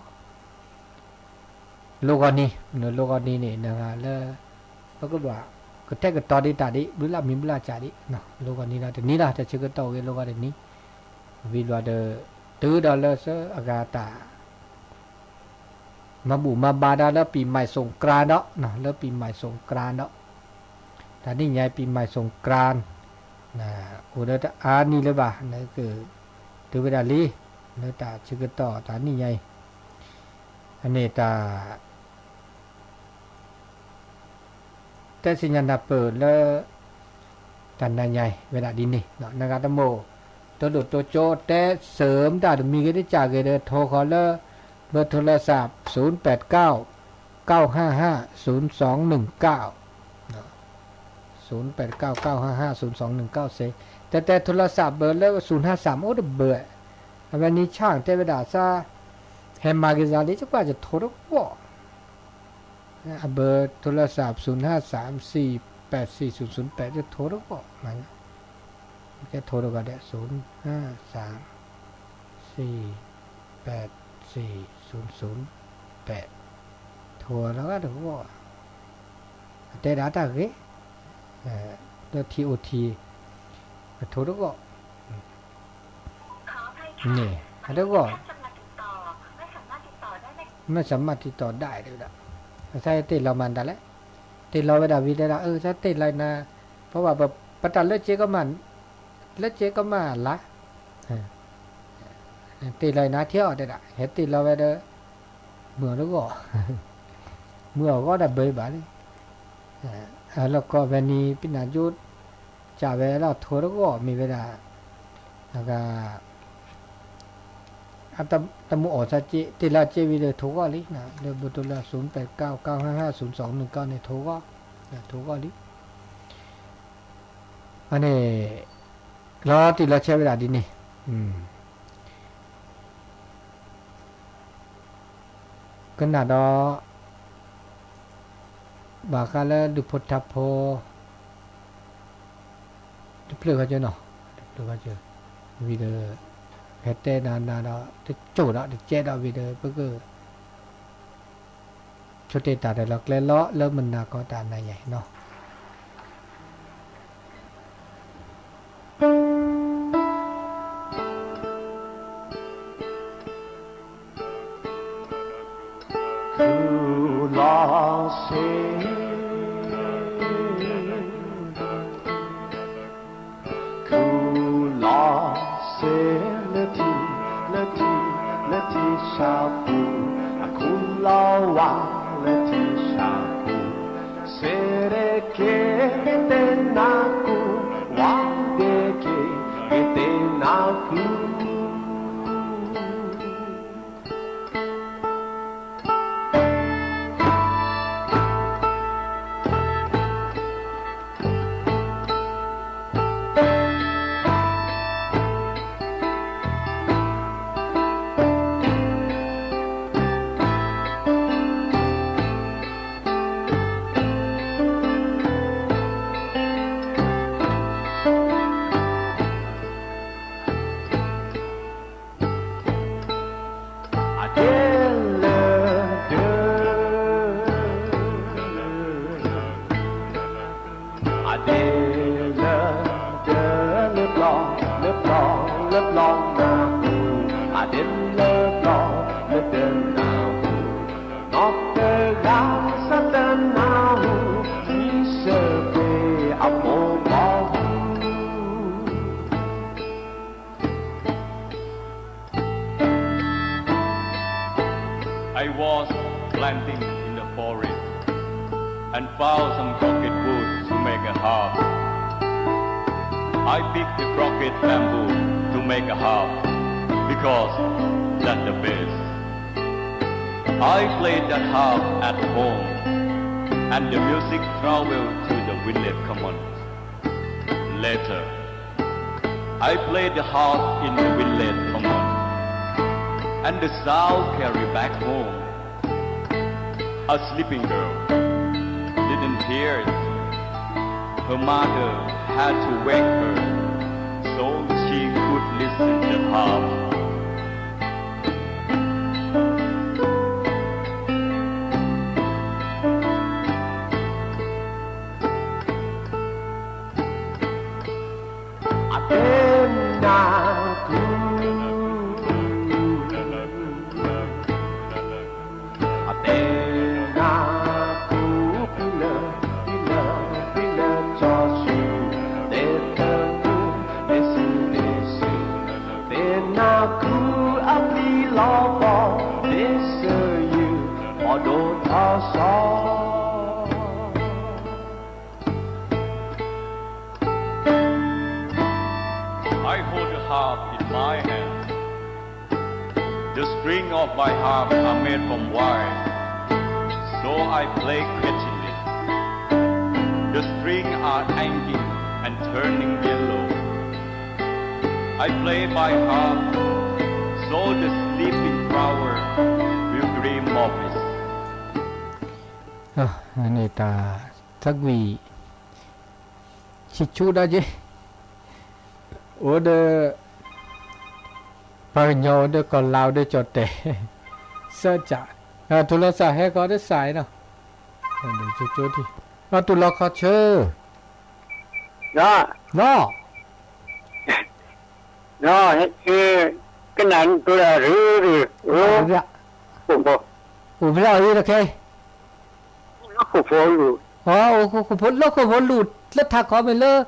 လိဂီၢ်နံၤ, လိဂီၢ်နံၤန့ၣ် နဂၤလၢ ပကဘၣ် ကထဲကတီၤဒံးတၢ်ဒံး ဘျုးလၢ်မံၤဘျုးလၢ်စှၤဒံး, လိဂီၢ်နံၤဒီးတနံၤလီၤ တၢ်ဆၢကတီၢ်ဂ့ၤလိဂီၢ်တနံၤ, ဝံၤဘျီဒီး တုၤဒီးလၢအဂၤတၢ် မၤဘူၣ်မၤဘါဒၣ်လၢပံၤမၤစူၤကရၢဒီး လၢပံၤမၤစူၤကရၢဒီး တၢ်နံၣ်ညါအံၤပံၤမၤစူၤကရၢ အိၣ်ဒီးတအါနံၤလၢၤဘၣ် နက တုၤဝဲဒၣ်လံ လၢတၢ်ဆၢကတီၢ်တၢ်နံၣ်ညါအံၤ အန့ၣ်တၢ် တဲသ့ၣ်ညါနၢ်ပၢၢ်လၢ တၢ်နံၣ်ညါအံၤ ဝဲဒၣ်ဒ်န့ၣ် နဂၤတမိၣ် တဒိၣ်တိကၠိတဲစၢၤမတၢ်တမံၤဂ့ၤတကးဂ့ၤဒီး ထိဃီၤလၢ เบอร์โทรศัพท์ ศูนย์แปดเก้า เก้าห้าห้า ศูนย์สองหนึ่งเก้า ศูนย์แปดเก้า เก้าห้าห้า ศูนย์สองหนึ่งเก้า စ့ တဲတဲ โทรศัพท์ เบอร์ လၢ ศูนย์ห้าสาม အိၣ်တဘၢၣ်, အဝဲန့ၣ်ဆၣ်တဲဝဲဒၣ်သး ဟဲမၤက့ၤသးလံ ယကွၢ်ယထိတဂီၢ် အ เบอร์โทรศัพท์ ศูนย์ห้าสาม สี่แปดสี่ ศูนย์ศูนย์แปด ယထိတဂီၢ် ကဲထိတဂီၢ်ဒဲး ศูนย์ห้าสาม สี่แปดสี่ ศูนย์ศูนย์แปด ထိလီၤဂာ်တဂီၢ် အတဲဒၣ်တၢ်ဂ့ၤ လၢ ထံအိၣ်ထံ အထိတဂီၢ် န့ၣ် အတဂီၢ် ไม่สามารถติดต่อได้ တဲဝဲဒၣ် အသးတ့ၢ်လီၤမၤတၢ်လဲၣ် တ့ၢ်လီၤဝဲဒၣ်ဝံၤတဲဒၣ် အသးတ့ၢ်လီၤနၤ ပဝဲ ပတၢ်လၢက့ကမၣ် လၢက့ကမၣ်လၢ် တ့ၢ်လီၤနၤထံအီၤတဲဒၣ် ဟဲတ့ၢ်လီၤဝဲဒီး မုၢ်အီၤတဂီၢ် မုၢ်အီၤဂီၢ်ဒၣ်ဘၢဘၣ်လံ အလီၢ်ကီဝဲန့ၣ် ပနၢ်ယိ ကးဝဲလီၤထိတဂီၢ်မ့ၢ်ဝဲဒၣ် အဂၤ တမုၢ်အီၣ်သးက့ တ့ၢ်လီၤက့ဝံၤဒီးထိဂီၢ်လံ လၢ เบอร์โทรศัพท์ ศูนย์แปดเก้า เก้าห้าห้า ศูนย์สองหนึ่งเก้า န့ၣ်ထိဂီၢ် ထိဂီၢ်လံ အန့ၣ် လီၤတံၢ်လီၤဆဲးဝဲဒၣ်ဒ်န့ၣ် ကနၣ်ဒီး ဘၣ်ဃးလၢဒုးဖိထါဖိ တဖျၢၣ်ဃီကၢနီၤ တဖျၢၣ်ဃီကၢ ဝံၤဒီး ဟဲတဲနၤနၤဒီး တကၠိၣ်ဒီး တကဲဒီးဝံၤဒီး ပက ဆိတ့ၢ်တၢ်ဒီးလီၤကျဲလီၤ လၢမုၢ်နၤခီတၢ်နံၣ်ညါအံၤနီၤ ခူၣ်လီၤဆ့ ခူၣ်လီၤဆ့ လၢထံ လၢထံ လၢထံဆၣ်ပူၤ အခူၣ်လီၤဝါ လၢထံဆၣ်ပူၤ စ့ဒ့က့ တဲနၢ်ကူ ဝါဒ့က့ တဲနၢ်ကူ I was planting in the forest and found some crooked wood to make a harp. I picked the crooked bamboo to make a harp because that's the best. I played that harp at home and the music traveled to the village common. Later, I played the harp in the village common, and the sound carried back home. A sleeping girl didn't hear it. Her mother had to wake her so she could listen to the harp. အတဲနၢ်ကူ အတဲနၢ်ကူ ပျံၤလၢ ပျံၤလၢ ပျံၤလၢစီၤစုၤ, တဲတၢ်ကူ တဲစုၤန့ၣ်စုၤ, တဲနၢ်ကူ အပျံၤလီၤဘီ တဲစၢၤယုၢ် ဘီဒိၣ်ထီၣ်စီၤ I hold the harp in my hand. The string of my harp are made from wire, so I play catching it. The string are hanging and turning yellow. I play my harp, so the sleeping flower will dream of it. န့ၣ်တၢ် သကွံာ် ဆံးဆူၣ်ဒၣ်က့ၤ အိၣ်ဒီး ပှၤကညီအိၣ်ဒီးကီၢ်လါအိၣ်ဒီးကၠီၣ်တဲာ် စၢကၠး ထူလီၤစၢ်ဟဲကီးဒီးစၢ်အံၤနီၤ ကၠီၣ်တဲာ် ထူလီၤခီဆၢ လီၤ ကနၣ်ဒိၣ်ဒၣ်ရူၤရူၤ အိၣ်ဖျဲၣ်အံၤတခဲ အိၣ်ဃိၣ်ဖိ လၢဃိၣ်ဖိလူၤ လၢထးခီမ့ၢ်လၢ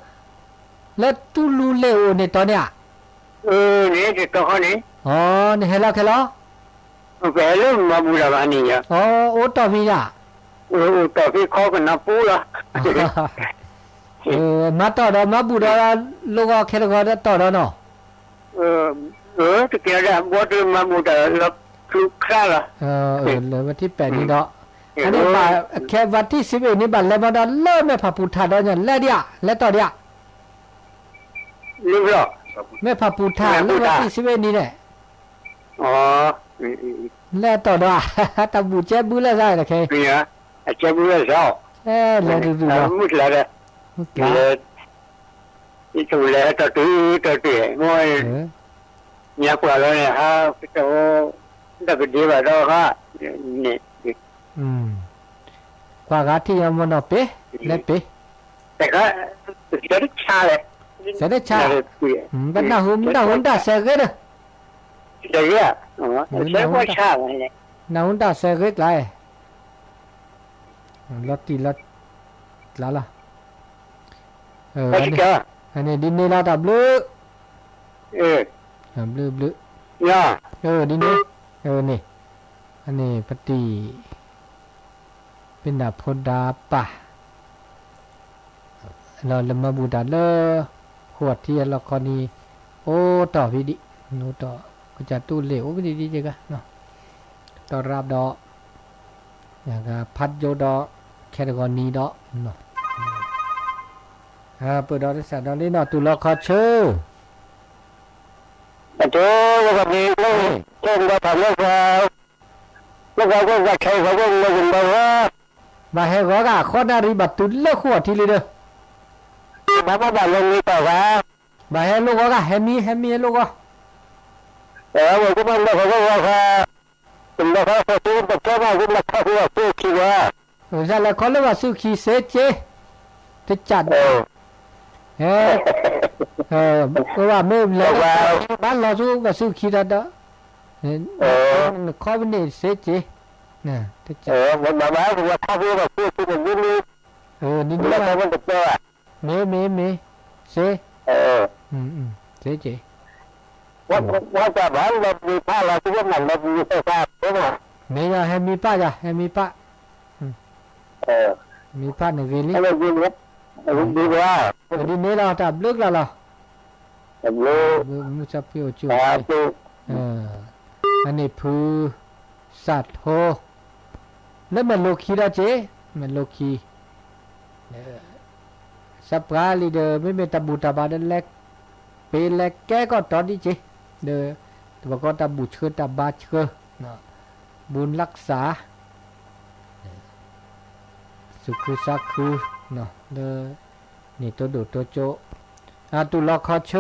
လၢတူၢ်လူၤလ့ၣ်အိၣ်န့ၣ်တီန့ၣ်ဧါ န့ၣ်တခီန့ၣ် နဟဲလီၤခဲလီၤ ပဟဲလၢမၤဘူၣ်တၢ်ဘၣ်န့ၣ် အိၣ်တီၢ်ဖံးယၤ အိၣ်တီၢ်ဖံးခီကနၢ်ပူလီၤ မၤတီၢ်ဒီးမၤဘူၣ်ဒီး လိၣ်ဂီၤခဲတဂီၤဒီးတီၢ်ဒီးနီၤ တကဲဒၣ် ဘီတမၤဘူၣ်တၢ်လီၤဖျူးခရၣ်လီၤ လၢဝဲထံၣ်ပဲာ်န့ၣ်ဒီး အန့ၣ်ဘၣ် ခဲဝါတံၢ်စံးဘ့ၣ်န့ၣ် ဘၣ်လဲၤမၤဒီးလၢမဲာ်ဖးပူၤထးဒီးညါ လဲၤဒံးဧါ လဲၤတီၢ်ဒံးဧါ မ့ၢ်ဖးပူၤထးလၢဝါတံၢ်စံးဘ့ၣ်န့ၣ်န့ၣ် လဲၤတီၢ်ဒီး တၢ်ဘူၣ်ကဲဘုလၢ်သးတခဲ အကဲဘုလၢ်သး လဲၤဒုးဒုးဒီး မုၢ်ကျါဒီး လဲၤ ယဆိလဲၤတီတုၤတီတုၤ မ့ၢ် ညါကွၢ်လီၤန့ၣ် ဟး ပတအိၣ် တၢ်ပဒ့ဘၣ်ဒီးဟါ န့ၣ် ကွၢ်ဂၤထံၣ်ညါမ့ၢ်နီၤပ့ၤ လဲၤပ့ၤ စဲးတဆါလဲၣ် စဲးတဆါ ဘၣ်နၢ်ဟူ နၢ်ဟူတၢ်စဲးဂ့ၤဒီး စဲးဂ့ၤ နၢ်ဟူတၢ်စဲးဂ့ၤကျါ လီၤတံၢ်လီၤကျါလီၤ န့ၣ်ဒ်န့ၣ်လီၤတၢ်ဘျုး ဘျုးဘျုး ဒ်န့ၣ် န့ၣ် အန့ၣ် ပတံၢ် ပနၢ်ဖိဒါပၢ် လၢမၤဘူၣ်တၢ်လၢ ဃိးထံအလီၢ်ခီန့ၣ် အိၣ်တီၢ်ဖံးဒံး အိၣ်တီၢ် ကစၢ်တူၢ်လ့ၣ်အိၣ်ဖံးဒံးဒ်ယဂၤ တီၢ်ရၣ်ဒီး ဖးယိဒီး ခဲတဂီၤနံၤဒီး ပၢၢ်ဒီးတစးဒီးလံနီၤ တူၢ်လီၤခီဆၢ အတဲ လၢကဘီ လၢ တဲဒီးဖးလၢက လၢကဝဲကခဲကဝဲလၢကဘီဝဲ ဘၣ်ဟဲဂီၤဂၤ ဃီနၣ်ရံၣ်ဘၣ်တုၤလၢဃိးထံလံဒီး ဘၣ်ဘၣ်ဘၣ်လၢမံၤပၢ်ဂၤ ဘၣ်ဟဲလိၣ်ဂီၤဂၤ ဟဲမံ ဟဲမံဟဲလိၣ်ဂီၤ အဝဲကဘၣ်လၢဃီကဝီၤဃီ တဘျီဃီဃီဆူပတဲမး ကဘၣ်ခီဃိးဆူခံဂၤ ကစၢ်လဲၤခီလၢဘၣ်ဆူခံစ့က့ တကး ဟဲ မ့ၢ်လဲၤ ဘၣ်လီၤဆူဘၣ်ဆူခံဒီး နခီပန့ၣ်စ့က့ တကး ဘၣ်ဘၣ် ကဘၣ်ခီဃိးဆူခံန့ၣ် ဒ်န့ၣ် ဒ်န့ၣ် မ့ၢ် မ့ၢ် မ့ၢ် စ့ စ့က့ ဝဲတၢ်ဘၣ်လီၤပျံၤဖးလီၤ သုဝဲမၤလီၤပျံၤသ့ၣ်သးဖိမး မ့ၢ်ယၤ ဟဲမံပၢ်ယၤ ဟဲမံပၢ်, မံပၢ်န့ၣ်ဂ့ၤလံ, ဒ်န့ၣ်လီၤ တၢ်ဘျုးကျါလီၤ, မုၢ်ဆါဖှံအိၣ်ကၠိ, အန့ၣ်ဖုစးထိ လၢမဲာ်လိခံဒီးက့ၤ, မဲာ်လိခံ စးပှၤလံဒီး မ့မ့ၢ်တၢ်ဘူၣ်တၢ်ဘါဒီး လဲၤပ့ၤလဲၤကဲကီၢ်တီဒ်က့ၤ, ဒီး တဘၣ်ကီတၢ်ဘူၣ်ဆှၢတၢ်ဘါဆှၢ, ဘူၣ်လၢကစၢ်, သူၣ်ခုသးခု, လၢ န့ၣ်တိဒိၣ်တိကၠိ, အတူၢ်လီၤခီဆ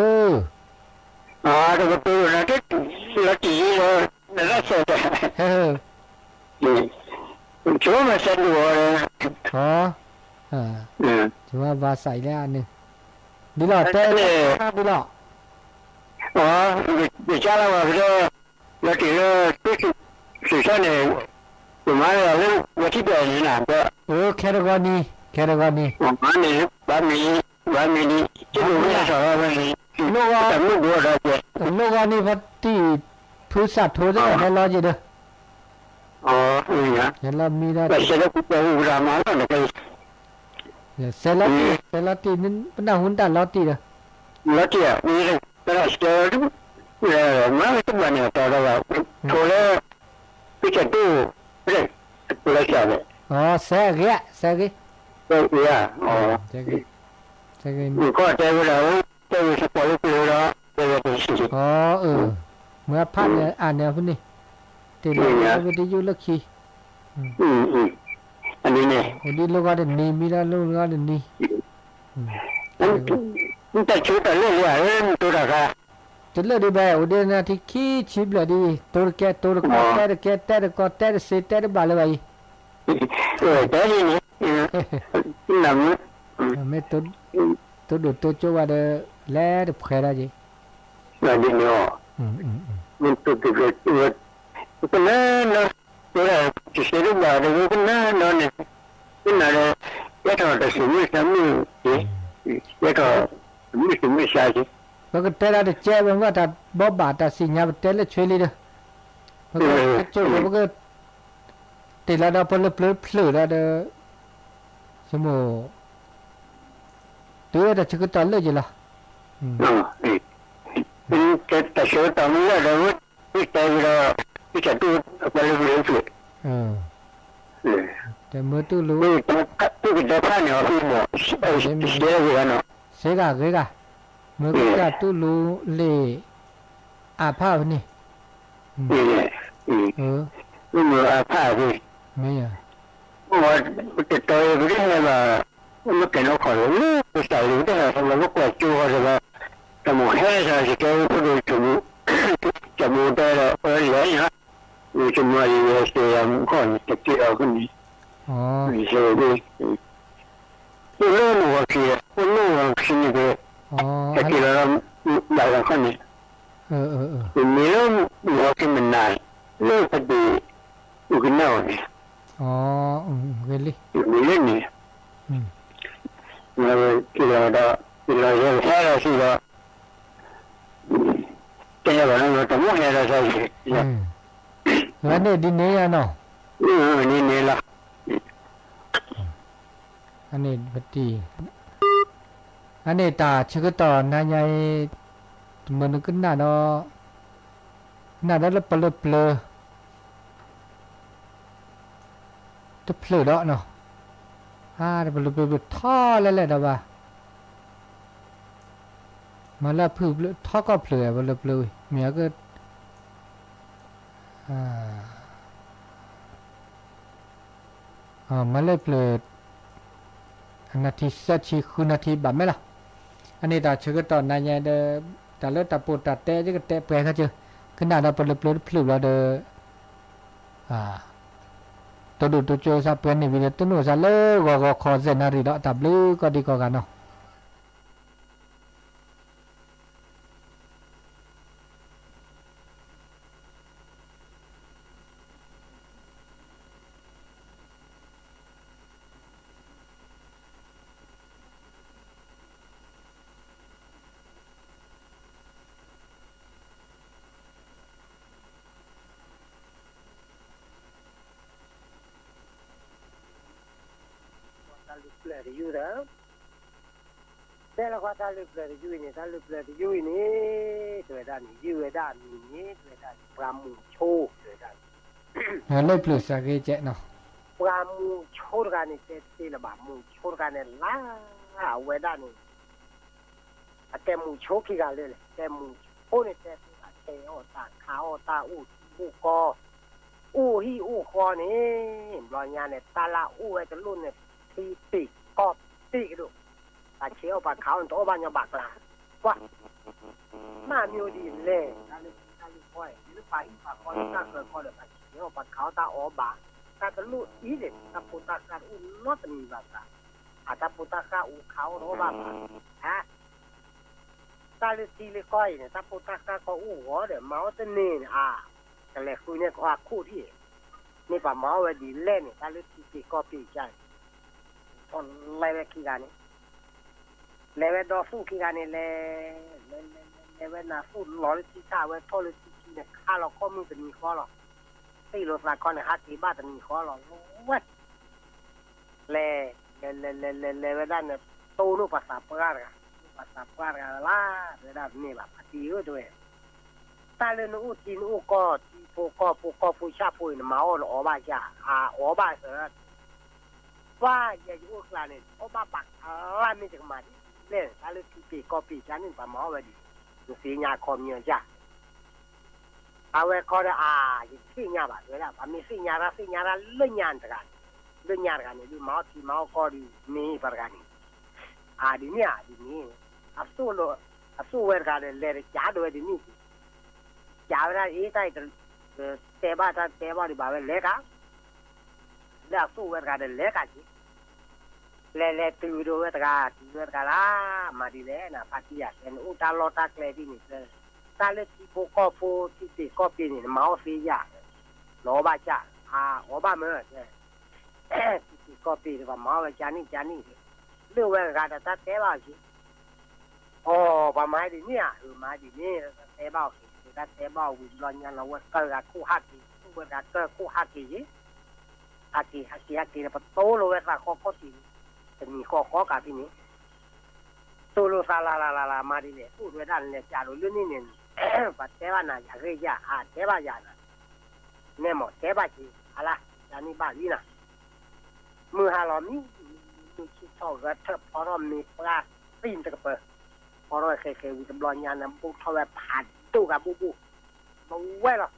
ၢ, တကတိၤလီၤတံၢ်လီၤ, နရၣ်စဲး, ဆိမၤစၢၤဒိၣ်အီၤ, ဆိမၤဘၣ်စးအံၤလၢအန့ၣ်, ဒ်လီၤတဲ, ဒ်လီၤ, ယကၢလီၤဝဲကဒီး, လီၤတံၢ်လၢ သုးစၢ်န့ၣ်, ယမၤလၢဝဲထံၣ်ပှဲၤန့ၣ်နၤ, ခဲတဂီၤနံၤ, ခဲတဂီၤနံၤ, န့ၣ်, ဘၣ်မံၤ, ဘၣ်မံၤဒ်, တလိၣ်ဝဲထီၣ်ဝဲန့ၣ်, တၢ်မုၢ်ဒိၣ်ဒီး, လိၣ်ဂီၤန့ၣ် ပတံၢ်ဖုစးထိသ့ၣ်ဟဲလီၤက့ၤဒီး, ဟဲလီၤမံဒီး, စဲးလီၤတံၢ်, စဲးလီၤတံၢ်, ပနၢ်ဟူနတၢ်လီၤတံၢ်ဒီး, လီၤတံၢ်, မ့ၢ်တဘၣ်န့ၣ်အတီဒီး, ထိးလၢ ပကတိၢ်, ပကလၢစၢ်န့ၣ်, စဲးဂ့ၤ, စဲးဂ့ၤ, စဲးဂ့ၤ, ကီၢ်တဲဝဲဒၣ်, တဲဝဲစပီၤလၢပျၢၤဒီး, တဲဝဲတဆံး, မ့ၢ်အဖးန့ၣ်အါန့ၣ်အဖုန့ၣ်, တ့ၢ်လီၤဝဲတယုၢ်လၢခံ, န့ၣ်, အိၣ်ဒ်လိၣ်ဂီၤတနံၤ မံဒီးလိၣ်ဂီၤတနံၤ, တၢ်ဆၢကတီၢ်လၢလၢဧါ, တိတၢ်ဃါ, တလၢာ်ဒံးဘၣ်, အိၣ်ဒ်နၢ်ထံခံဆံဘျဲၣ်ဒ်, တိတကဲ, တိတကီ, တဲတကဲ, တဲတကီ, တဲတစ့, တဲတဘၣ်လၢၤဘၣ်အံၤ, တဲဒ်န့ၣ်, မ့ၢ်တိဒိၣ်တိကၠိဝဲဒီး, လဲၤတဖှဲးဒၣ်က့ၤ, ဒ်န့ၣ်, ကနၢနီၤ, တဲဒၣ်, တစဲးတဘၣ်ဒီး ကနၢနီၤန့ၣ်, ကနၢဒီး, ကဲထီၣ်တၢ်သူၣ်မုာ်သးမုာ်က့ၤ, ကဲထီၣ်, မုာ်သူၣ်မုာ်သးက့ၤ, ပကတဲဒၣ်တကဲ ပမ့ၢ်တၢ်ဘီဘၣ်တၢ်စံၣ်ညါ ပတဲလၢဆွ့လံဒီး, ပက, ကၠိၣ်ဒီး ပက, တ့ၢ်လီၤဒီးပလၢပျၢၤတဖျၢၣ်လီၤဒီး, ဆိမိၣ်, တုၤဝဲတၢ်ဆၢကတီၢ်လၢာ်က့ၤလီၤ, တၢ်ဆၢကတီၢ်မ့ၢ်လၢာ်ဒီး, မ့ၢ်တဲဝဲဒီး, မ့ၢ်တၢ်တူၢ်အပှၤလၢပျၢၤတဖျၢၣ်, တမၢတူၢ်လိာ်, တူၢ်ကတဲဖးန့ၣ်အီၤဖဲမီၢ်, စဲဂ့ၤဂၤနီၤ, စဲဂ့ၤဂၤ, မ့ၢ်ကစၢ်တူၢ်လိာ်လံာ်အဖးဖဲန့ၣ်, မ့ၢ်အဖးဖဲ, မ့ၢ်, တတီၤအံၤ ပတဟဲဘၣ်, မ့ၢ်ကဲနီၢ်ခီၣ်လၢ ကစၢ်လံာ်တဟဲ ပကွၢ်ကၠိဃီဒီး, တၢ်မိၣ်ဟဲစၢ်စကဲဖိဒိၣ်ဆိမိၣ်, ကမိၣ်တဲဒီး အၢလဲၣ်ညါ, ဆိမိၣ်အံၤ ယစဲးယၤမူခီၣ်န့ၣ် တက့ၢ်အီၤဖဲန့ၣ်, ယစဲး အိၣ်လၢမုၢ်ဂီၤခံ, အိၣ်လၢမုၢ်ဂီၤခံန့ၣ်က့, ဟဲက့ၤလီၤဒီး, ဘၣ်ဂၤခီန့ၣ်, မ့ၢ်လၢမုၢ်ဂီၤခံမနၤ, လၢပဒ့ၣ်, အိၣ်ကနၣ်အီၤန့ၣ်, မ့ၢ်လၢန့ၣ်, က့ၤလီၤဒီး, က့ၤလီၤယဲဟဲလီၤစံးဒီး, တဲဘၣ်လၢတၢ်မိၣ်ဟဲလီၤစံး, အန့ၣ်ဒ်န့ၣ်ယါနီၤ, န့ၣ်န့ၣ်လီၤ. အန့ၣ်ပတံၢ်, အန့ၣ်တၢ်ဆၢကတီၢ်နၤညါအံၤ, တမုာ်နကနၣ်ဒီး, ကနၣ်ဒီးလၢပလၢပျၢၤ တဖျၢၣ်ဒီးနီၤ, အါ ပလၢပျၢၤထီလဲၣ်လဲၣ်ဒီးဘၣ်, မၤလၢဖုၣ်ဖျၢၣ်ထီကီၢ်ဖျၢၣ် ပလၢပျၢၤဝံၤ မ့ၢ်အက မၤလၢပျၢၤ နၢ်ထံသၢဆံဃုနၢ်ထံဘၣ်မဲာ်လီၤ. အန့ၣ်တၢ်ဆၢကတီၢ်နၤညါဒီး တၢ်လၢတၢ်ပိာ်တၢ်တဲ ယကတဲပှဲၤခါဆၢ ကနၣ်ဒီးပလၢပျၢၤတဖျၢၣ်ဘျီဒီး တိဒိၣ်တိကၠိစးပှဲၤန့ၢ်ဝံၤဒီး တနုာ်စးလၢဂီၤဂီၤခီၣ်စဲးနၣ်ရံၣ်ဒီး တၢ်ဘျုးကိးဒံကိးဂၤနီၤ. ပျၢၤတယုၢ်ဒီး တဲလၢကွၢ်တၢ်လုၢ်ပျၢၤတယုၢ်အံၤန့ၣ် တၢ်လုၢ်ပျၢၤတယုၢ်အံၤန့ၣ် တဲဝဲဒၣ်န့ၣ် ယုၢ်ဝဲဒၣ်အမံၤန့ၣ် တဲဝဲဒၣ်န့ၣ် ပှၤမူၤဆိ တဲဝဲဒၣ်န့ၣ် လၢပျၢၤစးဂ့ၤကဲးနီၤ ပှၤမူၤဆိတဂၤန့ၣ် တဲတသ့လၢၤဘၣ် မူၤဆိတဂၤန့ၣ် လၢအဝဲဒၣ်န့ၣ် အတဲမူၤဆိခံဂၤလၢာ်လဲၣ် တဲမူၤဆိန့ၣ် တဲတသ့ဘၣ် ဆဲးအီၣ်တၢ်ခးအီၣ်တၢ်အိၣ်ထံအိၣ်ကီၢ် အိၣ်ဟံၣ်အိၣ်ဃီန့ၣ် ဘျီညါန့ၣ် တၢ်လၢအအိၣ်ဝဲတလိၣ်န့ၣ် ထံပ့ၤကီၢ်ပ့ၤကဒိၣ် ပှၤဆဲးအီၣ်ပှၤခးအီၣ်န့ၣ် တအီၣ်ဘၣ်ညီဘၣ်ကျါ ကွၢ် မ့ၢ်မ့ၢ်ဒ်လဲၣ် တၢ်လၢထံတၢ်လၢကီၢ် လၢပှၤဟံၣ်ပှၤဃီလၢတၢ်ဃၢၤကီၢ်ဒီး ပှၤဆဲးအီၣ်ပှၤခးအီၣ်တၢ်အီၣ်ဘၣ် တၢ်တလိၣ်အံၤန့ၣ် တၢ်ဖိတၢ်ဃၢ်တအိၣ်နီတမံၤဘၣ်သး အတၢ်ဖိတၢ်ဃၢ်အိၣ်ခးအီၣ်တအီၣ်ဘၣ်ဘၣ် တၢ်လၢထံလၢကီၢ်အံၤန့ၣ် တၢ်ဖိတၢ်ဃၢ်ကီၢ်အိၣ်ဂီၤဒီး မၤအီၣ်တန့ၢ်န့ၣ် အါ ကလဲၤဃုန့ၢ်ကီၢ်ခိၣ်ထံၣ် မ့ၢ်ပှၤမၤအီၣ်ဝဲဒ်လဲၣ်န့ၣ် တၢ်လၢထံပ့ၤကီၢ်ပ့ၤကါန့ၣ် ထီၣ်လဲၤဝဲခံဂၤန့ၣ် လဲၤဝဲဒီသူၣ်ခံဂၤန့ၣ် လဲၤ လဲၤ လဲၤ လဲၤ လဲၤဝဲနၤသူၣ်လီၤလၢထံဆၣ် အဝဲထီၣ်လၢထံခံန့ၣ် ခါလီၤခီၣ်မုၢ်တနံၤဃီလီၤ သ့ၣ်လိာ်သးခီန့ၣ် ဟးက့ၤဘၣ်တနံၤဃီလီၤ ဝဲ လဲၤ လဲၤ လဲၤ လဲၤ လဲၤ လဲၤဝဲဒၣ်န့ၣ် တိၢ်နီၣ်ပှၤသးပှၢ်တဂၤ ပှၤသးပှၢ်တဂၤလၢ တဲဝဲဒၣ်မ့ၢ်ဘၣ် ဖါတံၢ်ဧၢ တဲဝဲ တၢ်လၢနအိၣ်ထံနအိၣ်ကီၢ် ထံဖိကီၢ်ဖိကီၢ်ဖိဆၣ်ဖိအံၤ နမၤအီၣ်နအီၣ်ဘၣ်ဧါ အအီၣ်ဘၣ်စၢၤ ပှၤယဲယအိၣ်ကျါန့ၣ် အီၣ်ဘၣ်ဘၣ်ကျါမ့ၢ်တကမၤဒ်လဲၣ် တၢ်လၢထံပ့ၤကီၢ်ပ့ၤကါန့ၣ် ပှၤမၤအီၣ်ဝဲဒ် နသ့ၣ်ညါခီပညီယါ အဝဲခီဒီး အါ ယတသ့ၣ်ညါဘၣ် တဲဝဲဒၣ် ပှၤမ့ၢ်သ့ၣ်ညါတၢ်သ့ၣ်ညါတၢ်လၢညါတဂၤန့ၣ် လၢညါတဂၤန့ၣ် ဒုးမၤအီၣ်ထံမၤအီၣ်ကီၢ်ဒုး မ့ၢ်ပှၤတဂၤန့ၣ် အါ ဒ်န့ၣ်ဧါ ဒ်န့ၣ် အသိၣ်လီၤ အသိၣ်ဝဲတဂၤဒီး လဲၤတကးဒိးဝဲဒ်န့ၣ် ကးဝဲဒၣ်အ့ၣ် တၢ်အံၤ တဲဘၣ်တၢ်တဲဘၣ်ဒံးဘၣ်ဝဲလဲၤကါ လၢအသိၣ်ဝဲတဂၤဒီးလဲၤကါက့ၤ လဲၤလဲၤတုၤဒိးဝဲတဂၤ တုၤဝဲတဂၤလၢ မၤဒ်လဲၣ်နဖါတံၢ်ဧါ တဲနအိၣ်တၢ်လီၢ်တၢ်ကျဲဒ်န့ၣ် တၢ်လၢထံဖိကီၢ်ဖိ ထံပ့ၤကီၢ်ပ့ၤန့ၣ် နမၤအီၣ်သ့ယါ နအီၣ်ဘၣ်ကါ အအီၣ်ဘၣ်မၢ ထံပ့ၤကီၢ်ပ့ၤဒီး ပှၤမၤအီၣ်ဝဲကါန့ၣ်ကါန့ၣ် လၢဝဲတဂၤဒီးတၢ်တဲဘၣ်အီၤက့ၤ အီ ပှၤမၤဒ်န့ၣ်ဧါ အၢ မၤဒ်န့ၣ် တၢ်တဲဘၣ်အီၤက့ၤ တၢ်တဲဘၣ်အီၤဝံၤဘျီညါလီၤ ဝဲကၢၢ်ဂၤခိၣ်ဟးက့ၤ ဝဲတဂၤကၢၢ်ခိၣ်ဟးက့ၤက့ၤ ဟးက့ၤ ဟးက့ၤ ဟးက့ၤဒီး ပတိၢ်လိာ်ဝဲသးဃီခီၣ်ထံး တနံၤဃီဃီကးဖဲန့ၣ် တိၢ်လိာ်သးလၢ်လၢ်လၢ်လၢ် မၤဒ်လဲၣ် အိၣ်ဝဲဒၣ်လဲၤကးလိာ်လၢန့ၣ်န့ၣ် ပှၤတဲဘၣ်နၤ ယၤဂ့ၢ်ယၤ အတဲဘၣ်ယၤနၤ နဲမ့ၢ်တဲဘၣ်က့ၤ အလါ ယၤန့ၣ်ဘၣ်လံနၤ မုၢ်ဟါလီၤမံ မုၢ်ဆ့ၣ်ထီၣ်ဂဲၤထၢၣ်ဖီထီၣ်မ့ၢ်ပှၢ်သံတကပၤ ဖီထီၣ်ဝဲဃဲဃဲဝံၤတဘျီညါန့ၣ် ဘူးထီၣ်ဝဲဖးဒိၣ်ဂၤဘူးဘူး မဝဲလီၤ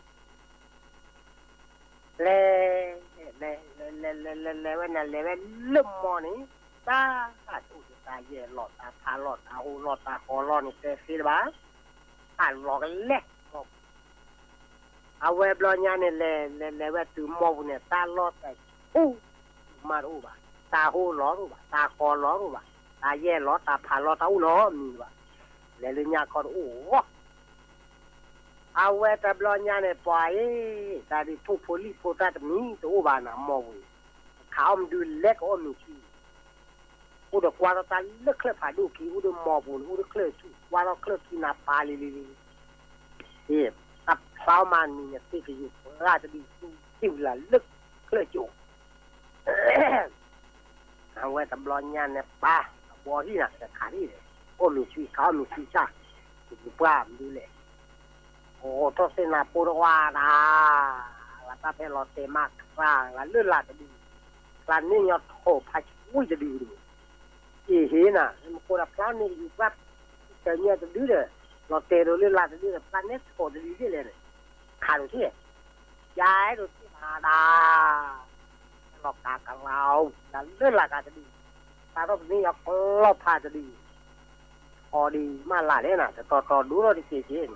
လဲၤ လဲၤ လဲၤ လဲၤ လဲၤ လဲၤ လဲၤဝဲန့ၣ် လဲၤဝဲလၢမီန့ၣ် တၢ်အိၣ်ဒီးတၢ်ယဲၢ်လီၤ တၢ်ဖးလီၤ တၢ်ဟိလီၤ တၢ်ဃီလီၤန့ၣ် တဲသ့လၢၤဘၣ် တၢ်လီၤကလဲၣ် အဝဲဘျီညါန့ၣ် လဲၤ လဲၤ လဲၤဝဲတုၤမီပူၤန့ၣ် တၢ်လီၢ်တဆူၣ် မးတအိၣ်ဘၣ် တၢ်ဟိလီၤတအိၣ်ဘၣ် တၢ်ဃီလီၤတအိၣ်ဘၣ် တၢ်ယဲၢ်လီၤ တၢ်ဖးလီၤ တၢ်အိၣ်နီတမံၤဘၣ် လဲၤလၢညါခီတအိၣ်ဂီၢ် အဝဲတဘျီညါန့ၣ် ပှၤအံၤ တၢ်ဒုးထိၣ်ဖိလံၣ်ဖိတၢ်တမံၤတအိၣ်ဘၣ်နၤ မီပူၤန့ၣ် ခးအီၣ်မဒုးလဲၤကအီၣ်မ့ၤဆံး အိၣ်ဒီးကွၢ်ထီၣ်တၢ်လၢချၢၣ်ဖးဒိၣ်ခံ အိၣ်ဒီးမီပူၤန့ၣ် အိၣ်ဒီးချၢၣ်ဆူၣ် ကွၢ်ထီၣ်ချၢၣ်ခံနၤပာ်လံလံလံ တၢ်ဖျါအီၣ်မၤနံၤန့ၣ် သ့ၣ်ကယူၤပှၢ်တဒု သူၣ်လၢလၢချၢၣ်ကၠိ အဝဲတဘျီညါန့ၣ် ပၢ်အဘှီဟံၣ်နၤ တခးဟံၣ်ဒီး အီၣ်မ့ၤဆံး ခးအီၣ်မ့ၤဆံးဆၣ် တယူၤပှၢ်မနုၤလဲၣ် အိၣ်ထီၣ်သ့ၣ်နၤဖိတဝါဒၣ် လၢတၢ်ဖဲလီၤတဲာ်မး ချါလၢလၢ်တဒု ဖျါန့ၢ်ညီထိၣ်ဖးဆူၣ်တဒု အ့ၣ်ဟ့နၤ မ့ၢ်ကိးဒၣ်ဖျါန့ၢ်ကယူၤပှၢ် တၢ်ညါတဒုဒီး လီၤတဲာ်ဒိးလၢလၢ်တဒုဒီး ဖျါန့ၢ်ထိၣ်တဒုဒ်လဲၣ်န့ၣ် ခးဒိၣ်ထံၣ် ယအဲၣ်ဒိးထံၣ်ဘၣ်ဒၣ် လီၤကးကလီၤ လၢလၢ်ကးတဒု ဖျါထီၣ်ပန့ၢ်ညီကျီၢ်ဖးတဒု အီၤဒံးမးလၢ်လဲၣ်နၤ တတီၤတီၤဒိၣ်ထီၣ်တက့ၢ်က့ၢ်န့ၣ်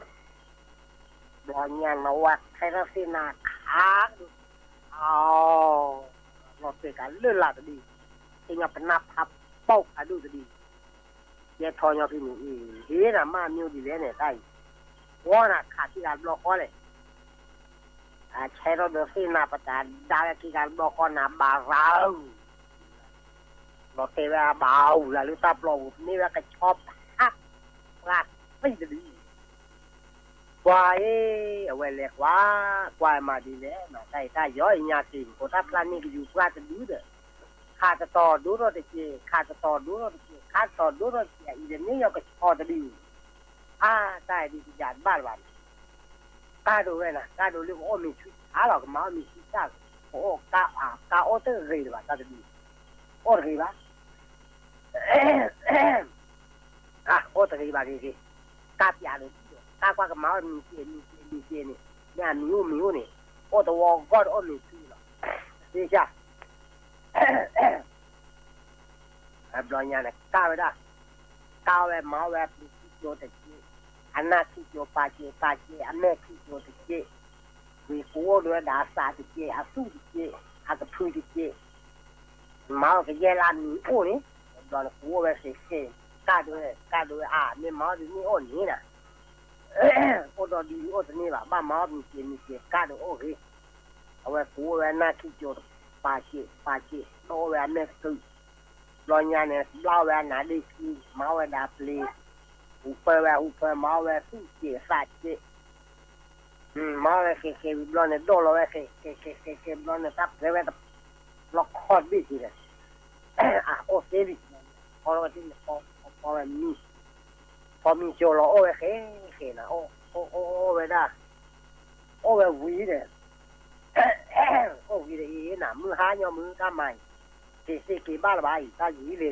ဘျီညါနဝဲထဲထီၣ်သ့ၣ်နၤခးကဒု အီၤ လီၤတဲာ်ကးလၢလၢ်တဒု သ့ၣ်ညါပနၢ်ဖးပိာ်ဖးဒိၣ်တဒု ယဲထီၣ်ညီဖဲန့ၣ်အံၤ ဟ့ၣ်နၤမးမ့ၢ်အိၣ်ဒ်လဲၣ်န့ၣ် တၢ်အံၤ ဝီနၤခးခံဂၤတဘျီဃီလဲၣ် အဆဲထီၣ်ဒီးသ့ၣ်နၤပတၢ်ဒါဝဲခံဂၤတဘျီဃီနၤဘၣ်ရၤ လီၤတဲာ်ဝဲအဘၣ်အူလၢ်လၢတၢ်ပျီပူၤ ပန့ၢ်ဝဲကဆီဖး ပှၤသံတဒု ပှၤအံၤ အဝဲလဲၤကွၢ် ကွၢ်မၤဒ်လဲၣ် မၤတၢ်အံၤတၢ်ယီအံၤညါက့ၤ ကိးတၢ်ဖျါန့ၢ်ကယူၤပှၢ်တဒုဒီး ခးတတီၤဒိထီၣ်တက့ၢ်, ခးတတီၤဒိထီၣ်တက့ၢ်, ခးတတီၤဒိထီၣ်တက့ၢ်, အအံၤတန့ၢ်ညီကဆီတဒု, အါ တၢ်ဒုးတယးတဘၣ်လၢၤဘၣ်န့ၣ်, ကါဒိးဝဲနၤ, ကါဒိးလၢကအီၣ်မ့ၤဆူၣ်ဆါလီၤ, ကမၤအီၣ်မ့ၤဆူၣ်ဆါလီၤ, ကအိၣ်ကါအါ, ကါအီၣ်တဂ့ၤလၢၤဘၣ်, တၢ်တဒု, အီၣ်တဂ့ၤဘၣ် အီၣ်တဂ့ၤဘၣ်ဂ့ၤဂ့ၤ, ကါပျးဒီးဒ်ဒီး ကါကွၢ်ကမၤအီၣ်မ့ၤကဲး မ့ၤကဲး မ့ၤကဲးန့ၣ်, မ့ၢ်အမံၤအိၣ်မ့ၤအိၣ်န့ၣ်, အီၣ်တဝီဂီၢ်ဒီးအီၣ်မ့ၤဆူၣ်လီၤ, သ့ၣ်ဆၣ် ဘျီညါန့ၣ် ကါဝဲဒၣ်, ကါဝဲမၤအီၣ်ဝဲအပျ့ၤခံကၠိတက့ၢ်, အနၢ်ခံကၠိပာ်က့ၤ ပာ်က့ၤ အမဲာ်ခံကၠိတက့ၢ်, ဝံၤကူအိၣ်ဒိးဝဲဒၣ်အသးတက့ၢ်, အသူၣ်တက့ၢ်, အကဖုတက့ၢ်, မၤအီၣ်ကယဲၢ်လၢအမံၤအိၣ်န့ၣ်, ဘျီန့ၣ်ကူအိၣ်ဝဲဃဲးဃဲး, ကါဒိးဝဲ, ကါဒိးဝဲအါ, မ့ၢ်မၤအီၣ်ဒ်န့ၣ်အီၣ်န့ၣ်နၤ, အိၣ်ဒီးဒ်န့ၣ်အိၣ်တန့ၢ်ဘၣ်, ဘၣ်မၤအီၣ်မံၤကဲးမံၤကဲး ကါဒိးအိၣ်ဂ့ၤ အဝဲကူအိၣ်ဝဲအနၢ်ခံကၠိ ပာ်က့ၤ ပာ်က့ၤ ဒီးအိၣ်ဝဲအမဲာ်တကုာ်, ဘျီညါန့ၣ် ဘျါဝဲအနါဒ့ခံ, မၤအီၣ်ဝဲဒၣ်ပျ့ၤ, ဟူးဖၢဝဲဟူးဖၢ မၤအီၣ်ဝဲသူၣ်က့ၤသးက့ၤ, မၤအီၣ်ဝဲဃဲးဃဲးဝံၤဘျီန့ၣ် ဒိၣ်လီၤဝဲဃဲးဃဲးဃဲးဃဲးဃဲးဘျီန့ၣ် တၢ်ပှဲၤဝဲတဘျီခီၣ်တဘ့ၣ်က့ၤဒီး, အအိၣ်သ့လံ, ခီလီၤဝဲသ့န့ၣ် ခီခီဝဲမံ ဖီမံကၠိလီၤ အီၣ်ဝဲဃဲဃဲနၤ, အီၣ်ဝဲဒၣ်, အီၣ်ဝဲဝံၤဒီး, အီၣ်ဝံၤဒီးအံၤနၤ မုၢ်ဟါညီမုၢ်တၢ်မၤအံၤ, က့ၤသ့က့ၤဘၣ်လၢၤဘၣ်အံၤ တၢ်ယံၤလံဒီး, က့ၤ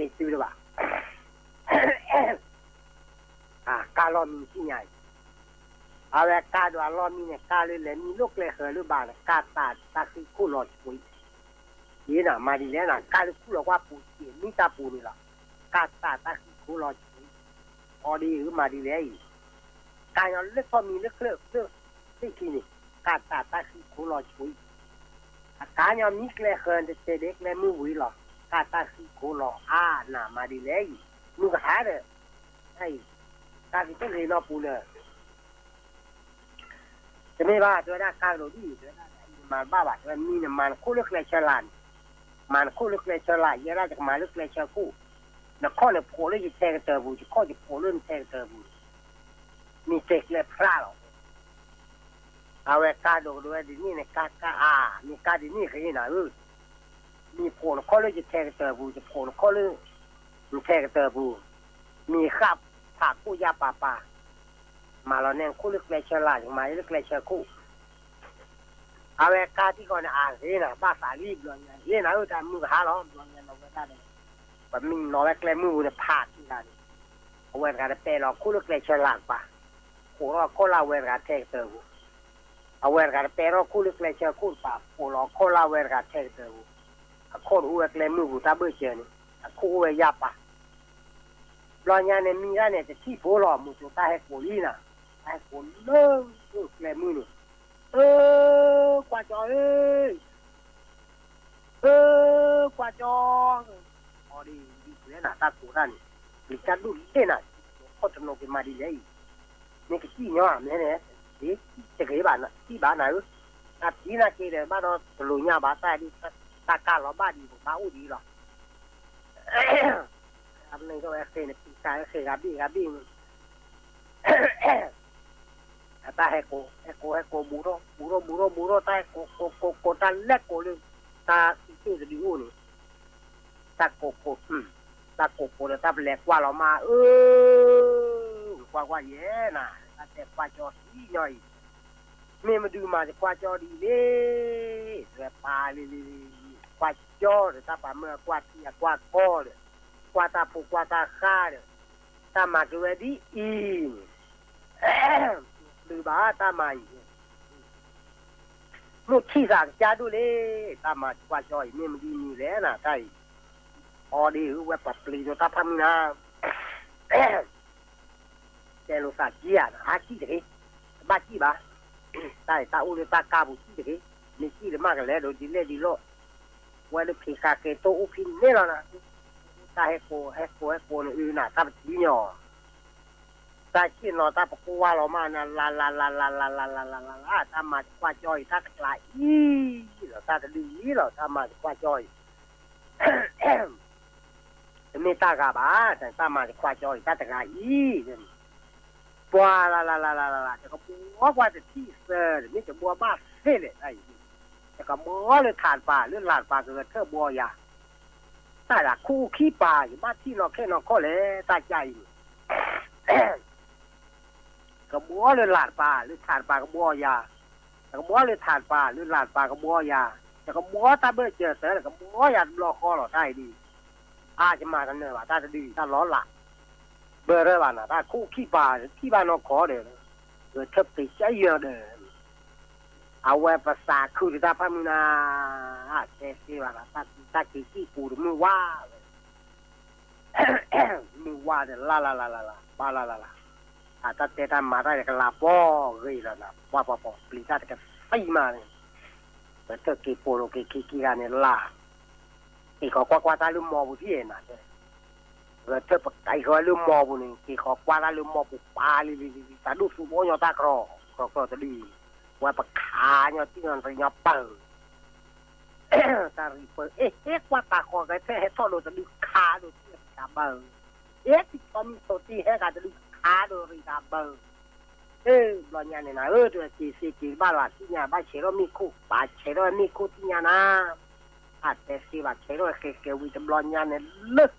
တုၤလၢၤဘၣ် ကါလီၢ်မံၤသ့ၣ်ညါအံၤ, အဝဲကါဒိးအလီၢ်မံၤန့ၣ် ကါလၢလဲၤမံလိာ်ကျဲဃၢၤလၢဘၣ်န့ၣ် ကါတၢ်တၢ်ဃံခိၣ်လီၤဆှံ, ယ့နၤ မၤဒ်လဲၣ်နၤ ကါလၢခူၣ်လီၤကွၢ်ပူၤစ့ၢ် မံတၢ်ပူၤန့ၣ်လီၤ, ကါတၢ်တၢ်ဃံခိၣ်လီၤဆှံ, အီၤဒ်အံၤမၤဒ်လဲၣ်အံၤ, ကါညီလၢထီၣ်မံၤလၢချၢၣ်ချၢၣ်သ့ၣ်ခံန့ၣ်, ကါတၢ်တၢ်ဃံခိၣ်လီၤဆှံ အကါညီမံကျဲဃၢၤတတဲဒၣ်ကျဲမုၢ်ဝံၤလီၤ, ကါတၢ်ဃံခိၣ်လီၤအါနၤ မၤဒ်လဲၣ်အံၤ, မုၢ်ကဟါဒီး, တၢ်အံၤ, ကါကတဂ့ၤနီၢ်ပူၤလၢ တမ့ၢ်ဘၣ် တဲဝဲဒၣ်ကါကဒိးဒ်အံၤ တဲဝဲဒၣ် နမၤတဘၣ်ဘၣ် တဲဝဲမံန့ၣ် မၤနခိၣ်လၢကျဲဆၢလာ်န့ၣ်, မၤနခိၣ်လၢကျဲဆၢလာ် ယဲဒၣ်ယကမၤလၢကျဲဆၢခိၣ်, နခီၣ်န့ၣ်ဖိးလၢယထဲကတၢၢ်ပူၤ ယခီၣ်ယဖိးလၢနထဲကတၢၢ်ပူၤ, မ့ၢ်တဲကျဲဖျါလီၤ အဝဲကါဒိးကဒိးဝဲဒ်န့ၣ်န့ၣ် ကါကါအါ, မ့ၢ်ကါဒ်န့ၣ်ဂ့ၤနၤဧၢ, မ့ၢ်ဖိးနခီၣ်လၢယထဲကတၢၢ်ပူၤ ယဖိးနခီၣ်လၢ နထဲကတၢၢ်ပူၤ, မ့ၢ်ဃၣ်ဖးခိၣ်ယၢ်ပၤပၤ, မၤလီၤနဲနခိၣ်လၢကျဲဆၢလာ် ယကမၤလၢကျဲဆၢခိၣ် အဝဲကါထံကီၢ်န့ၣ် အဂ့ၤနၤ ဘၣ်သးလံ ဘျီညါ ဂ့ၤနၤဧၢ တၢ်မုၢ်ကဟါလီၤ ဘျီညါနီၢ်ဝဲဒၣ်ဒီး ပမံနီၢ်ဝဲကျဲမုၢ်ပူၤန့ၣ် ဖးထံလၢန့ၣ်, အဝဲတဂၤတပဲာ်လီၤခိၣ်လၢကျဲဆၢလာ်တပၤ, ခိးထီၣ်ခီၣ်လၢအဝဲတဂၤထဲကတၢၢ်ပူၤ, အဝဲတဂၤတပဲာ်ထီၣ်ခိၣ်လၢကျဲဆၢခိၣ်တပၤ ခိးလီၤခီၣ်လၢအဝဲတဂၤထဲကတၢၢ်ပူၤ, အခိၣ်တအိၣ်ဝဲကျဲမုၢ်ပူၤတၢ်ဘၢၣ်စၢၤန့ၣ် အခိၣ်အိၣ်ဝဲယၢ်ပၤ ဘျီညါန့ၣ် မံဒၣ်န့ၣ် တထံၣ်ဖိလီၤ မုၢ်ကၠိတၢ်ဟဲကိးလံနၤ, တၢ်ဟဲကိးလၢကျဲမုၢ်န့ၣ်, အၢ ကွၢ်ကၠီဧၢ, အၢ ကွၢ်ကၠီ, အီၤဒ်အံၤဒ်လဲၣ်နၤ တၢ်ကိးတၢ်န့ၣ်, လံာ်တၢ်ဒိၣ်လဲၣ်နၤ, ခီၣ်တနီၤက့ၤမၤဒ်လဲၣ်အံၤ, မ့ၢ်ကစံၣ်ညီဧါ မ့ၢ်န့ၣ်, တဂ့ၤဘၣ်နၤ တံၢ်ဘၣ်နၤဧၢ, တၢ်တံၢ်နာ်က့ဒီး ဘၣ်ဒီးတလိာ်ညါဘၣ် တၢ်ဒ် တၢ်ကါလီၤဘၣ်ဒ်ပဘၣ်အိၣ်ဒ်အံၤလီၤ အမ့ၢ်ကဝဲဃ့န့ၣ် ပံၤကါဃ့ဂၤဘ့ၣ်ဂၤဘ့ၣ်န့ၣ်, အတၢ်ဟဲကိး ဟဲကိးဟဲကိး ဘူးထီၣ်ဘူးထီၣ်ဘူးထီၣ်ဘူးထီၣ် တၢ်ဟဲကိးကိးကိးကိး တၢ်လဲၤကိးလၢ တၢ်စံးတၢ်တဒုအိၣ်န့ၣ်, တၢ်ကိးကိး တၢ်ကိးကိးဒီး တၢ်ပလဲၤကွၢ်လီၤမး အၢ ကွၢ်ကွၢ်ယဲနၤ တၢ်တဲကွၢ်ကၠီတံၢ်ညီအံၤ မ့ၢ်မဒုးမၤယကွၢ်ကၠီဒ်အံၤလံ, ဝဲပာ်လံလံလံ, ကွၢ်ကၠီဒီး တၢ်ပာ်မၢအကွၢ်ထံအကွၢ်ကီဒီး, ကွၢ်တၢ်ဖိကွၢ်တၢ်ဃါဒီး, တၢ်မၤက့ၤဝဲဒ်အံၤန့ၣ်, ဘျုးဘၣ်တၢ်မၤအံၤန့ၣ်, မိၢ်ထံၣ်သးကစၢ်ဒိၣ်လံ, တၢ်မၤကွၢ်ကၠီအံၤ မ့ၢ်မဒုးမံၤလဲၣ်နၤတၢ်အံၤ, အီၤဒ်အံၤ ဝဲပှၤပျံၤဒီးတၢ်ဖးမုၢ်နၤ တဲလိာ်သးကံဧါ, ဟးကံၣ်တဂ့ၤ, တဘၣ်ကံၣ်ဘၣ်, တၢ်အံၤတၢ်အိၣ်လၢတၢ်ကါပူၤကံၣ်တဂ့ၤ, မ့ၢ်ကံၣ်လၢမးကလဲၤဒီးဒ်လဲၣ်ဒ်လဲၣ်, ဝဲဒၣ်ဖံးဃာ်က့ၤတိၢ်အိၣ်ဖံးန့ၣ်လီၤနၤ, တၢ်ဟဲကိးဟဲကိးဟဲကိးန့ၣ်အုနၤ တၢ်ပထံၣ်ညီ, တၢ်ဆ့ၣ်နီၤတၢ်ပကွၢ်လီၤမးနၤ လၢ်လၢ်လၢ်လၢ်လၢ်လၢ်လၢ်လၢ်လၢ်, တၢ်မၤသံကွၢ်ကၠီအံၤ တၢ်တကျးအံၤလီၤ တၢ်တဒုးအံၤလီၤ တၢ်မၤသံကွၢ်ကၠီအံၤ တမ့ၢ်တၢ်ဂၤဘၣ်, တၢ်မၤသံကွၢ်ကၠီအံၤ တၢ်တဂၤအံၤ, ပှၤလၢ်လၢ်လၢ်လၢ်လၢ်လၢ် တကဘှီကွၢ်တထံၣ်သၢဒီး မ့ၢ်တဘှီဘၣ်သ့လဲၣ် တၢ်အံၤ, ယကမၢလၢထးတပၤ လၢလာ်တပၤကဂဲၤထၢၣ်ဘှီယၤ, တၢ်ဒၣ်ခူၣ်အူခံပၤ ယဘၣ်ထံၣ်နီၢ်ခဲနီၢ်ခီၣ်လဲၣ် တၢ်ကၢ်အံၤန့ၣ် ကဘှီလၢလာ်တပၤ လၢထးတပၤကဘှီယၤ, ယကဘှီလၢထးတပၤ လၢလာ်တပၤကဘှီယၤ, ယကဘှီတၢ်ဘၢၣ်စၢၤသၢ ယကဘှီယၤတဘျီဃီလီၤ တၢ်အံၤဒ်အံၤ, အါ ယမၤတနၢၤဘၣ် တၢ်တဒုအံၤ တၢ်လီၤလး, ဘၢၣ်ရၢၢ်ဘၣ်နၤ တၢ်ခူၣ်ခံပၤ ထံၣ်ဘၣ်နီၢ်ခီဒီး ဂဲၤထၢၣ်ပ့ၤကယၢၢ်ဒီး အဝဲပသးခုတၢ်ဖးမုၢ်နၤ, အတဲသ့ဘၣ်နၤ တၢ်က့ၤကံၣ်ပူၤတမုၢ်ဝါဝဲ မုၢ်ဝါဒီးလါလါလါလါလါ ဘၣ်လါလါလါ, အတၢ်တဲတၢ်မၤတၢ်ဒီးကလၤပှီၤဂ့ၤလီၤနၤ ပှၤပှၤပှၤပျံၤတၢ်တကသံၣ်မးန့ၣ်, ဂဲၤထၢၣ်က့ၤပိာ်လိာ်က့ၤခံခံဂၤန့ၣ်လါ, က့ၤဃီၤကွၢ်ကွၢ်တၢ်လၢမီၢ်ပူၤထံၣ်နၤတဲ, ဂဲၤထၢၣ်ပကဲဃီၤလၢမီၢ်ပူၤန့ၣ် က့ၤဃီၤကွၢ်တၢ်လၢမီၢ်ပူၤပာ်လံလံလံလံ တၢ်ဒိၣ်သူဘီညီတၢ်ကြီ ကြီကြီတဒုအံၤ, ဝဲပခးညီတံၢ်ညီတရံးညီပၢၢ် တၢ်ရံးပၢၢ် အ့ ဟ့ၣ်ကွၢ်တၢ်ဃီၤကဲထဲဟဲထီၣ်ဒိးတဒုခးဒိးတံၢ်ရံးတၢ်ဘၢၣ်, အ့ ထံထီမံထိးတံၢ်ဟဲကးတဒုခးဒိးရံးတၢ်ဘၢၣ်, အ့ ဘျီညါန့ၣ်နၤဧၢ တုၤက့ၤစ့က့ၤဘၣ်လၢသ့ၣ်ညါ ဘၣ်ဆဲးထီၣ်မ့ၣ်ခိၣ် ဘၣ်ဆဲးထီၣ်မ့ၣ်ခိၣ်သ့ၣ်ညါနၤ, အတဲသ့ဘၣ်ဆဲးထီၣ်ဃဲဃဲဝံၤတဘျီညါန့ၣ် လၢ ဆဲး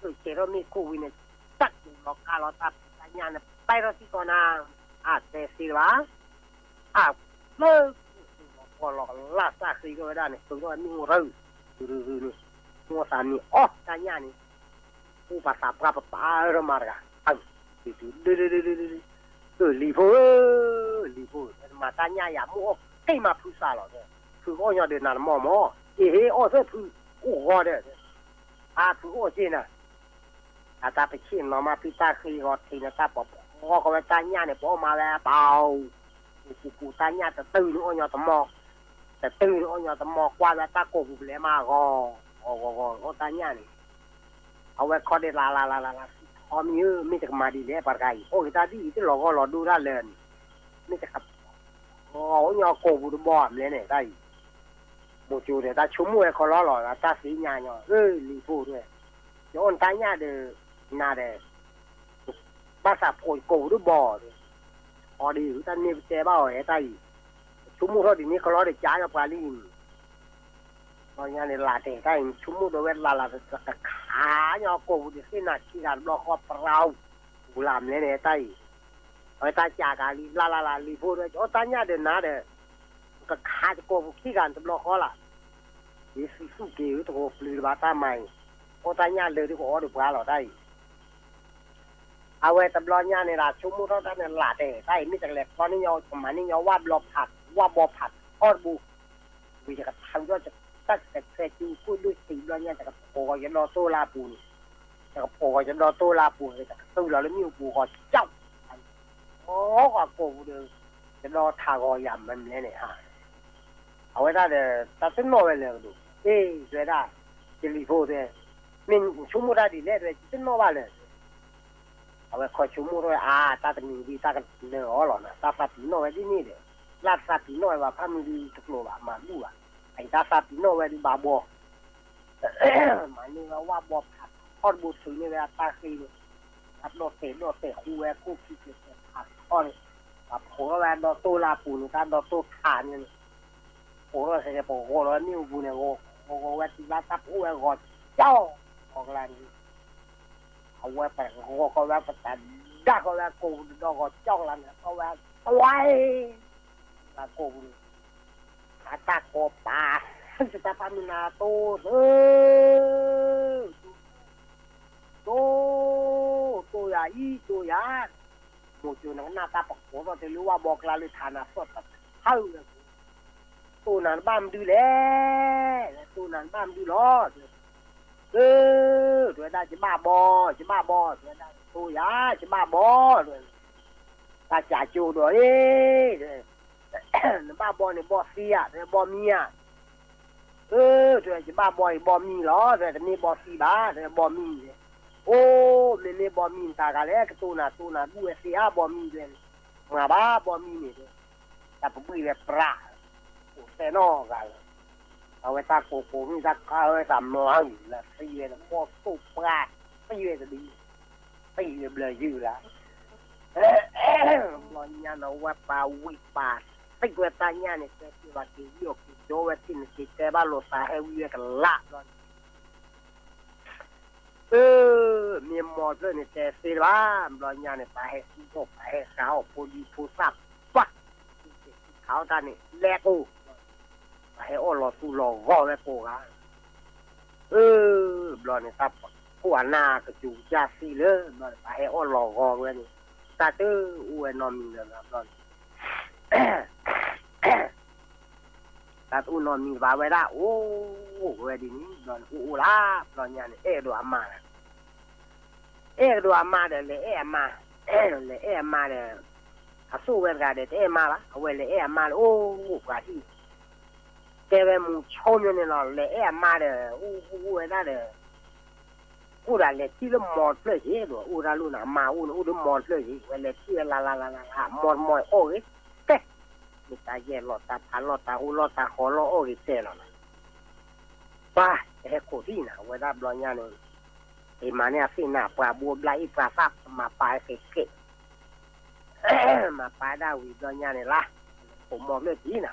ထီၣ်မ့ၣ်ခိၣ်ဝံၤန့ၣ် တၢ်ကူးလီၤကါလီၤတၢ်ဖံးတၢ်ညၣ်န့ၣ် ပဲထီၣ်စ့ၢ်ကီးနၤ, အတဲသ့လၢၤဘၣ် အဖျၢၣ် လီၤကီလီၤကလၢ်စၢ်ဃ့ထီၣ်ဝဲဒၣ်န့ၣ် ဃုထီၣ်ဝဲမ့ၣ်အူရၢ ဂုၤဂုၤဂုၤန့ၣ် မိၢ်သးမံအီၣ်တၢ်ညၣ်န့ၣ် အိၣ်ပာ်သးပှၢ်ပပာ်အၢထီၣ်မၤတဂၤ အၢ ဒုဒုဒုဒုဒုဒု လံၤဖိဧၢ လံၤဖိဧၢ မၤတၢ်ညၣ်ယၤ မိၢ်အီၣ်က့ၤမၤဖုစးလီၤ, ဖုကအီၣ်ညီဒီးနၤတမီၢ်မီၢ် အ့ဟ့ၣ်အီၣ်သ့ၣ်ဖုအိၣ်ဂီၤဒီး အါဖုအိၣ်က့ၤနၤ အတၢ်ပဆ့ၣ်နီၤမး ဖံတၢ်ဃ့ဂီၤထံးန့ၣ် တၢ်ပဖီကီဝဲတၢ်ညၣ်န့ၣ် ပအီၣ်မးဝဲပၢ်, ပူၤပူၤပူၤ တၢ်ညၣ်တတုၤန့ၣ်အီၣ်ညီတမီၢ်, တတုၤန့ၣ်အီၣ်ညီတမီၢ် ကွၢ်ဝဲတၢ်ကိာ်ပူၤဖျဲးမးဂီၤ, ဂီၤဂီၤဂီၤ အီၣ်တၢ်ညၣ်န့ၣ်, အဝဲခီဒ့လးလးလးလးလး ထီမံၤဧၢ မ့ၢ်တကမၤဒ်လဲၣ် ပှၤတဂၤအံၤ အိၣ်က့ၤတၢ်ဒ်အံၤ တလီၤဂီၢ်လီၤဒိတၢ်လၢာ်န့ၣ်, မ့ၢ်တက အိၣ်ညီကိာ်ပူၤတဘီမလဲၣ်န့ၣ် တၢ်အံၤ, မိၤကၠိန့ၣ် တၢ်ဆိကမိၣ်ဝဲခီလီၤလီၤ တၢ်သ့ၣ်ညါညီ အၢ လံၤဖိတဲ, ယအိၣ်နတၢ်ညၣ်ဒီး နၤဒီး ဘၣ်သးဖိကိာ်ပူၤတဘီဒီး, အီၤဒ်အံၤ တၢ်န့ၣ်ပတဲဘၣ်အီၤ အဲၣ်တၢ်အံၤ, ဆိကမိၣ်ထီၣ်ဒ်န့ၣ်ခီလီၤဒီး ကၠါညီပှၤလံန့ၣ် ဘျီညါန့ၣ် လၢ်တဲာ်တၢ်အံၤ ဆိကမိၣ်ဒီးဝဲလၢ်လၢ် ကခးညီကိာ်ပူၤဒ်သ့ၣ်နၤခံဂၤတဘျီဃီ ပရၤ ပူၤလၢ်မလဲၣ်န့ၣ် တၢ်အံၤ, အဝဲတၢ်ကးကးလံ လၢ်လၢ်လၢ် လံၤဖိဒီး ယအိၣ်တၢ်ညၣ်ဒီးနၤဒီး ကခးယကိာ်ပူၤခံဂၤတဘျီဃီလၢ်, ယသံသူၣ်က့ၤ တကိးပျုၤတဘၣ်တၢ်မၤအံၤ, အိၣ်တၢ်ညၣ်လၢာ်ဒ်ကအီၣ်ဒီးပှၤလီၤ တၢ်အံၤ အဝဲတဘျီညါန့ၣ်ဒီး ဆိကမိၣ်ထီၣ်တၢ်န့ၣ် လၢ်တဲာ်တၢ်အံၤ မ့ၢ်တကလဲၤခီန့ၢ်ညီ ကမၤန့ၢ်ညီ ဝၣ်ဘျီဖး ဝၣ်ဘီဖးထီတဘိ, ဝံၤယကထၢထီၣ်တၢ်ကဆဲးကၠူခိၣ်ဒိၣ်စံးဘျီညါ ယကဖိးဂီၤယဒီတိၢ်လၢပူၤန့ၣ်, ယကဖိးဂီၤယဒီတိၢ်လၢပူၤန့ၣ် ယကတုၤလီၤလၢမ့ၣ်အူပူၤဂီၤကၠီၣ်, အီၣ်ဂီၤကိာ်ပူၤဒီး ယဒီထးဂီၤယၤမၤမလဲၣ်န့ၣ်ဧါ အဝဲဒၣ်ဒီး တၢ်တနီၣ်ဝဲလၢာ်ကဒိၣ်, အ့ တဲဝဲဒၣ်, ယလံၤဖိတဲ, မ့ၢ်နဆိကမိၣ်တၢ်ဒ်လဲၣ်တဲ, ယတနီၣ်ဘၣ်လၢာ်, အဝဲခီဆိကမိၣ်ထီၣ်ဝဲ အါ တၢ်တမံၤဒ်တၢ်ကနၢၤအီၤလီၤနၤ, တၢ်သးပ့ၤနီၣ်ဝဲဒ်န့ၣ်ဒီး, လၢတသးပ့ၤနီၣ်ဝဲဘၣ် ဖးမုၢ်ဒုတကျိၤဘၣ် မၤဘူၣ်ဘၣ်, အံၤတၢ်သးပ့ၤနီၣ်ဝဲဒ်ဘၣ်ဘီ မၤန့ၢ်ဝဲဝၣ်ဘီဖးထီတဘိ ထုးန့ၢ်ဝဲအတၢ်ဃ့ဒီး, အဒီၣ်တဲာ်ဒီၣ်တဲာ်ဃူဝဲခိၣ်ခံကဲးဖးထီန့ၣ်, ပှၤဖိးထီၣ်ဝဲအဒီတိၢ်လၢပူၤန့ၣ် တၢ်ဒီတိၢ်ခးန့ၣ်န့ၣ်, ဖိးထီၣ်စဲးကဲး ပဂီၤလီၤဝဲမ့ၣ်အူပူၤန့ၣ်, ဂီၤဂီၤဝဲတုၤလၢတၢ်ပအိၣ်ဝဲဂီၤကၠီၣ်, ဂီၤကလါန့ၣ် အဝဲပဂီၤဃီဝဲပတၢ်ဒၣ်ဃီဝဲကိာ်ပူၤတဒီဂီၤကၠီၣ်ကလါန့ၣ် အဝဲတွဲ လၢကိာ်ပူၤန့ၣ် အတၢ်ကိးပာ် တၢ်ဖးမုၢ်နၤတိၢ်သၢ တိၢ် တိၢ်ယၤအံၤ တိၢ်ယၤ, မိၤစိၤနကနၣ်တၢ်ပကိးထီၣ်တုၤလၢဝၣ်ဘီကျါလၢထးနၤသီၣ်တဟါဝဲ, တိၢ်နၤနဘၣ်မနုၤလဲၣ်, တိၢ်နၤနဘၣ်မနုၤလီၤ, အၢ တဲဝဲဒၣ် ယဘၣ်ဘီ ယဘၣ်ဘီ တဲဝဲဒၣ် တိၢ်ယၤ ယဘၣ်ဘီ တဲဝဲ, တၢ်ကးကၠိဒီး အ့ တဲ နဘၣ်ဘီန့ၣ်ဘီသံဧါ တဲဘီမံဧါ, အၢ တဲ ယဘၣ်ဘီအံၤဘီမံလီၤ တဲ တမ့ၢ်ဘီသံဘၣ် တဲဘီမံ, အိၣ် မ့မ့ၢ်ဘီမံနတၢ်ဂၤလဲၣ် ကတိၢ်နၤတိၢ်နၤ ဘူၣ်ဝဲသ့ဧါဘီမံတဲ, မၤဘၣ်ဘီမံန့ၣ်တဲ, တၢ်ပဘှံးဝဲပြး, ကိးသဲနီၢ်ဂၤလၢ အဝဲတၢ်ကိးကိးမုၢ်တၢ်ကါဝဲသးမၤအံၤလၢသံဝဲ ဘီၣ်သိၣ်ပှၢ် သံဝဲတဒု, သံဝဲဘျၢယုၢ်လၢ ဘျီညါန့ၣ် ဝဲပာ်ဝံၣ်ပာ် သ့ၣ်ဝဲတၢ်ညၣ်န့ၣ် တဲသ့ဘၣ်က့ၤဝံအီၤက့ၤဒီဝဲသ့ၣ်န့ၣ်က့ၤတဲဘၣ်လိာ်သးဟဲဝံဝဲကလးဘျီန့ၣ် အၢ မ့ၢ်မိၢ်ဖျၢၣ်န့ၣ်တဲသ့လၢၤဘၣ် ဘျီညါန့ၣ် ပှၤဟဲကူၣ်ထီၣ်ပှၤဟဲဃါအီၣ်ဖိဒံဖိသၣ်ပှၢ် ခးအီၣ်တၢ်န့ၣ် လဲၤကိၢ် ပှၤဟဲအီၣ်လီၤသူလီၤဂီၤဝဲကိးဂၤ အၢ ဘျီန့ၣ် တၢ်ကိၢ်အနၢ်ကစူၤကစၢ်သ့လၢ ဘျီန့ၣ် ပှၤဟဲအီၣ်လီၤဂီၤဝဲန့ၣ် တၢ်တအိၣ်ဝဲနီတမံၤလၢၤဘျီန့ၣ် တၢ်တအိၣ်နီတမံၤဘၣ်ဝဲဒၣ် အိၣ်ဝဲဒ်န့ၣ် ဘျီန့ၣ် အိၣ်အိၣ်လၢ ဘျီညါန့ၣ် အဲၣ်ကဒီးအမါလၢ အဲၣ်ကဒီးအမါဒီး လဲၤအဲၣ်အမါ လဲၤအဲၣ်အမါဒီး အစိၣ်ဝဲတဂၤဒီး တအဲၣ်မါဘၣ် အဝဲလဲၤအဲၣ်အမါလၢ အိၣ်ပှၤဟံၣ် တဲဝဲမူဆိမိၣ်န့ၣ်လီၤ လဲၤအဲၣ်အမါဒီး အိၣ်အိၣ်ဝဲဒၣ်ဒီး အိၣ်ဒီးလဲၤထံၣ်လၢမိၢ်တဖျၢၣ်က့ၤဒီး အိၣ်တၢ်လိၣ်န့ၣ် အမါအိၣ်န့ၣ် အိၣ်ဒီးမိၢ်တဖျၢၣ်က့ၤ ဝဲလဲၤထံၣ်ဝဲလၢ်လၢ်လၢ်လၢ် မိၢ်တမိၢ်အီၣ်ဂ့ၤတဲ မ့ၢ်တၢ်ယဲၢ်လီၤတၢ်ဖးလီၤတၢ်ဟူလီၤတၢ်ဃီၤလီၤအီၣ်ဂ့ၤတဲလီၤလီၤ ပှၤတဟဲခိၣ်ထံၣ်နၤ အဝဲဒၣ်ဘျီညါန့ၣ် အံၤမၤန့ၢ်အသ့ၣ်နၤ ပှၤဘိးဘျါအံၤပှၤသၣ် မၤပာ်ကဲးကဲး မၤပာ်ဒၣ်ဝံၤဘျီညါန့ၣ်လၢ ခိၣ်မိၢ်ဖျၢၣ်ထံၣ်နၤ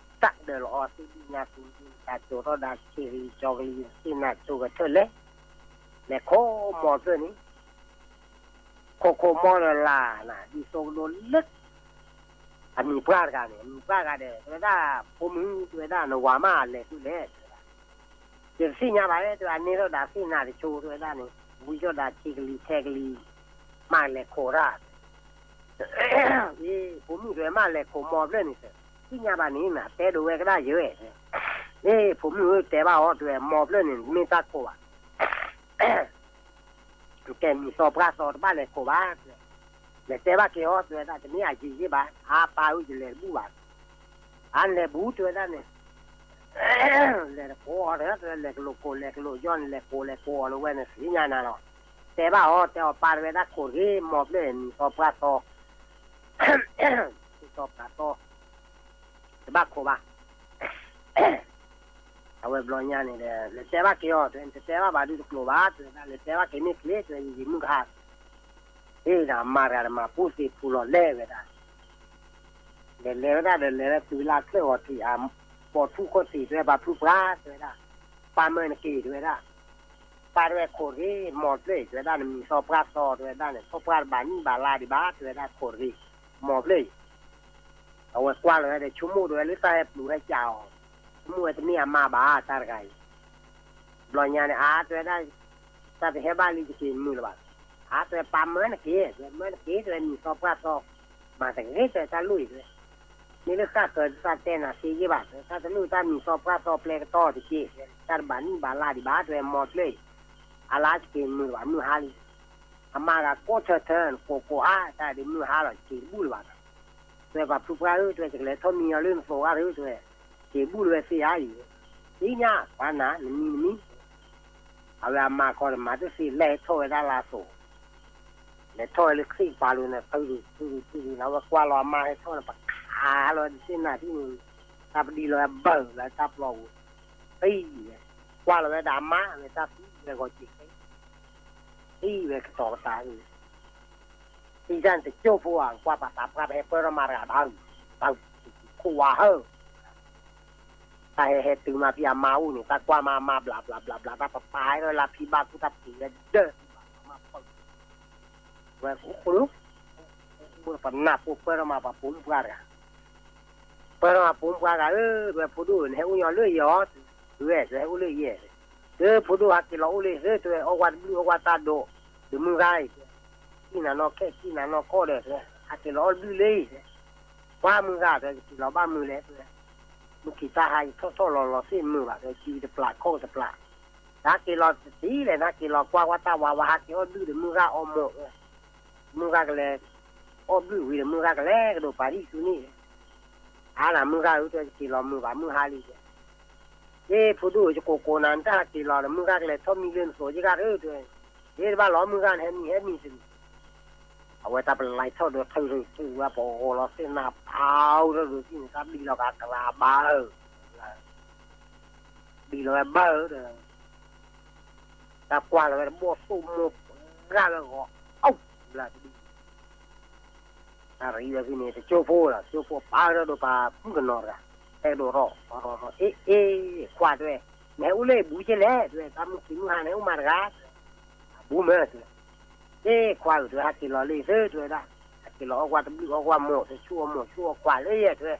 တၢ်ဒၢးလီၤအီၤသ့ၣ်ဒံၣ်ညါသူ တၢ်ကၠိၤထီၣ်ဒၣ်ဆံးကလံၤကၠီကလံၤ သ့ၣ်နၤဆိကတၢၢ်လဲၣ် လဲၤခိၣ်မိၢ်ဖျၢၣ်န့ၣ် ခိၣ်ခိၣ်မိၢ်လၢ်လၢ်နၤ ဒ်သိးကဒိးလၢ အမံၤပှၢ်တဂၤန့ၣ် အမံၤပှၢ်တဂၤဒီး တဲဝဲဒၣ် ဖိမုၣ်တဲဝဲဒၣ် နဝၤမးလဲၤဖဲလဲၣ် တဲဝဲဒၣ် ယတသ့ၣ်ညါဘၣ် တဲဝဲ အန့ၢ်ထီၣ်ဒၣ်သ့ၣ်နၤတဆိ တဲဝဲဒၣ်န့ၣ် ဝံထီၣ်ဒၣ်ဆံးကလံၤထဲကလံၤ မးလဲၤခိၣ်တၢ် အ့ ဖိမုၣ်တဲဝဲ မးလဲၤခိၣ်မိၢ်ဖျၢၣ်န့ၣ် သ့ၣ်ညါဘၣ်န့ၣ်နၤ တဲဒိးဝဲကဒၣ်ယဲ အ့ ဖိမုၣ်ဧၢတဲဘၣ်အီၤ တဲဝဲ မိၢ်ဖျၢၣ်န့ၣ် မ့ၢ်တၢ်ခိၣ်ဘၣ် တဲမံၤသီပှၢ်သီတဘၣ်လဲၤခိၣ်ဘၣ် တဲဝဲ လဲၤတဲဘၣ်က့ၤအီၤ တဲဝဲဒၣ် တမ့ၢ်အယံာ်ယ့ၢ်ဘၣ် အါပၢ်ဧၢယလဲၤတဘူၣ်ဘၣ် အါလဲၤဘူၣ် တဲဝဲဒၣ်န့ၣ် လဲၤတကိးအီၤ တဲဝဲ လဲၤကလိာ်ကိး လဲၤကလိာ်ယီၣ်န့ၣ် လဲၤကိး လဲၤကိးအီၤလၢဝဲန့ၣ် သ့ၣ်ညါနၤလီၤ တဲဘၣ်အီၤ တဲအီၤပၢ်တဲဝဲဒၣ်ခိၣ်တဂ့ၤ မိၢ်ဖျၢၣ်န့ၣ် မံၤသီပှၢ်သီ သီပှၢ်သီ တဘၣ်ခိၣ်ဘၣ် အဝဲဘျီညါန့ၣ်ဒီး လဲၤတဲဘၣ်က့ၤအီၤ တဲ နတတဲဘၣ်ဘၣ်ဒုးတကျိၤဘၣ် တဲဝဲဒၣ် လဲၤတဲဘၣ်က့ၤမ့ၢ်ချ့ တဲဝဲ ယယံာ်မုၢ်ကဟါ ဟ့ၣ်ဒီးအမါတဂၤဒီးမၤပူၤသ့ၣ်ဖူလီၤလဲၤဝဲဒၣ် လဲၤလဲၤဝဲဒၣ်ဒီး လဲၤလၢတုၤလၢချၢၣ်ဂီၤထံး အပိာ်ထူၣ်ခိၣ်သ့ၣ် တဲဝဲ ပာ်ဖုပှၢ် တဲဝဲဒၣ် ပၢ်မၢနက့ၤ တဲဝဲဒၣ် ပၢ်တဲဝဲခိၣ်တဂ့ၤ မိၢ်ဖျၢၣ် တဲဝဲဒၣ် နမံၤသီပှၢ်သီ တဲဝဲဒၣ်န့ၣ် သီပှၢ်တဘၣ်နံၣ်ဘၣ်လါဒံးဘၣ် တဲဝဲဒၣ်ခိၣ်တဂ့ၤ မိၢ်ဖျၢၣ်အံၤ အဝဲကွၢ်လီၤဝဲဒီး ဆိကမိၣ်တဲဝဲလၢတၢ်ဟဲပျူၤဟဲကးအီၤ ဆိကမိၣ်ဝဲတမ့ၢ်အမါဘၣ် တၢ်တဂၤအံၤ ဘျီညါန့ၣ် အါတဲဝဲဒၣ် တၢ်တဟဲဘၣ်လံတက့ၤမုာ်လၢၤဘၣ် အါတဲဝဲပၢ်မၢနက့ၤ တဲဝဲမၢနက့ၤ တဲဝဲမံၤသီပှၢ်သီ မၤတဂ့ၤ တဲဝဲတၢ်လိၣ်အံၤ တဲဝဲ မ့ၢ်လၢဃၣ်ဃၢၤတၢ်တဲနၤသ့ယ့ၢ်ဘၣ် တဲဝဲ တၢ်တလိၣ်တၢ်မံၤသီပှၢ်သီပျဲကတီၢ်တက့ၢ် တဲဝဲ တၢ်တဘၣ်နံၣ်ဘၣ်လါဒံးဘၣ် တဲဝဲမိၢ်ဖျၢၣ်အံၤ အါလါတက့ၤမုာ်လၢၤဘၣ် မုၢ်ဟါလံ အမါဂၤကိးထၢထၢ ကိးကိးအါ တၢ်ဒုးမုၢ်ဟါလီၤ က့ၤတဘူၣ်လၢၤဘၣ်ဒီး တဲပှၤဖုပှၢ်ဧၢ တဲဝဲ ယကလဲၤထီၣ်မံအီၤလၢနသိးဂၤဧၢ တဲဝဲ က့ၤဘူၣ်လၢၤဝဲသ့ဧါအံၤ သ့ၣ်ညါ ပှၤနၤ နမံၤနမံၤ အဝဲအမါခီဒီး မၤတသ့လဲၤထီၣ်ဝဲဒၣ်လၢအသိး လဲၤထီၣ်ဝဲလၢသ့ၣ်ကပၤလိၤန့ၣ် ထုထုထုထုန့ၣ် အဝဲကွၢ်လီၤအမါဟဲထီၣ်န့ၣ် ပခးလီၤဝဲဒၣ်သ့ၣ်နၤထံၣ်န့ၣ် တၢ်ပဒံလီၤဝဲဘၢၣ်လၢတၢ်ပျီပူၤ သံဝဲ ကွၢ်လီၤဝဲဒီးအမါ အဝဲတၢ်သံဝဲဂီၤစ့ၤ သံဝဲကတီၤကတၢၢ် သံတၢ်န့ၣ်တကၠိၢ်ဖိဧါ ကွၢ်ပှၤသးပှၢ်ပဟဲပၢၢ်ထီၣ်မါတဂၤဘၣ် ဘၣ်ခိၣ်ဝါဟၢၣ် တၢ်ဟဲဟဲတုၤမးဖဲအမါအိၣ်န့ၣ် တၢ်ကွၢ်မးအမါဘျးဘျးဘျးဘျး တၢ်ပပာ်ဟဲထီၣ်လၢဖံဘၣ်ကူၣ်တၢ်ပှ့ၤဝဲဒၢး ဝဲဃိဃိလၢ ပနၢ်ဖိပၢၢ်ထီၣ်မးပှၤပိာ်မုၣ်ပှၢ်တဂၤ ပၢၢ်ထီၣ်မးပိာ်မုၣ်ပှၢ်တဂၤဧၢ တဲဝဲဖိဒိၣ်ဧၢ နဟဲအိၣ်ညီလၢယဲၢ်အီၤ တဲဝဲ တဲဝဲဟဲအိၣ်လၢယဲၢ် တဲဖိဒိၣ်ဟးက့ၤလီၤအိၣ်လၢယဲၢ် တဲဝဲအီၣ်ကွၢ်တဘျုးအီၣ်ကွၢ်တၢ်ဒိး ဒီးမုၢ်ဂၤအံၤ တဲဝဲ ကံၣ်နၤနီၢ်ခဲကံၣ်နၤနီၢ်ကီၢ်ဒီး တဲဝဲ ဟးက့ၤလီၤအီၣ်တဘျုးလၢယဲၢ် တဲဝဲ ကွၢ်မုၢ်ဂၤ တဲဝဲ ယက့ၤလီၤဘၣ်မုၢ်လဲၣ် တဲဝဲ မုၢ်ခံးတၢ်ဟါယထီၣ်ထီၣ်လီၤလီၤသ့ၣ်မုာ်ဘၣ် တဲဝဲ စုတပျၢ်ခီၣ်တပျၢ် နဟးက့ၤလီၤတသံလဲၣ် နဟးက့ၤလီၤကွၢ်ကွၢ်တၢ်ဝါဝါ ဟးက့ၤအီၣ်ဘျုးဒီးမုၢ်ဂၤအီၣ်မိၢ် မုၢ်ဂၤကလဲၤ အီၣ်ဘျုးဝံၤဒီးမုၢ်ဂၤကလဲၤကဒီးပာ်ထံၣ်ဆူန့ၣ် အါနၤမုၢ်ဂၤဧၢ တဲဝဲ ယက့ၤလီၤမုာ်ဘၣ်မုၢ်ဟါလံ တဲ ယ့ၢ်ဖိဒိၣ်ဧၢ ယကိးကိးနၤ နတဟးက့ၤလီၤဒီးမုၢ်ဂၤကလဲၤထီၣ်မံလၢနသိးယဂၤဧၢ တဲဝဲ ယ့ၢ်တဘၣ်လီၤမုၢ်ဂၤ နဟဲမံဟဲမံတနံၤ အဝဲတၢ်ပလံထီၣ်ဒီးထုးထုးထုးဝဲပဂီၤလီၤသ့ၣ်နၤဖးထီၣ်ဒိးသံၣ်န့ၣ် တၢ်ဘံလီၤကကလၤဘၣ်ဧၢ ဘံလီၤဝဲဘၣ်ဧၢဒီး တၢ်ကွၢ်လီၤဝဲတဘီၣ်သိၣ်မိၢ်ပှၢ်လၢဂီၤ အိၣ်ဘျါတဘံၣ် တၢ်ရံဝဲဖဲန့ၣ် တကၠိဖိလီၤ, ကၠိဖိပာ်ဝဲဒီးပှၤမုၣ်ကနီၤတဂၤ, ဟဲကဒီးရီၣ်ရီၣ်ရီၣ်, အ့ အ့ ခွါတဲဝဲ, နဟဲအိၣ်လၢဘူကဲလဲၣ် တဲဝဲ, တၢ်မုၢ်ခံမုၢ်ဟါန့ၣ် အိၣ်မးတဂၤ, အဘူမ့ၢ်တဲဝဲ, အ့ ခွါဧၢ တဲဝဲ, ဟးက့ၤလီၤလံသု တဲဝဲဒၣ်, ဟးက့ၤလီၤအီၣ်ကွၢ်တဘျုးအီၣ်ကွၢ်မိၢ် တဆူၣ်အီၣ်မိၢ်ဆူၣ်အီၣ်ခွါလၢယဲ တဲ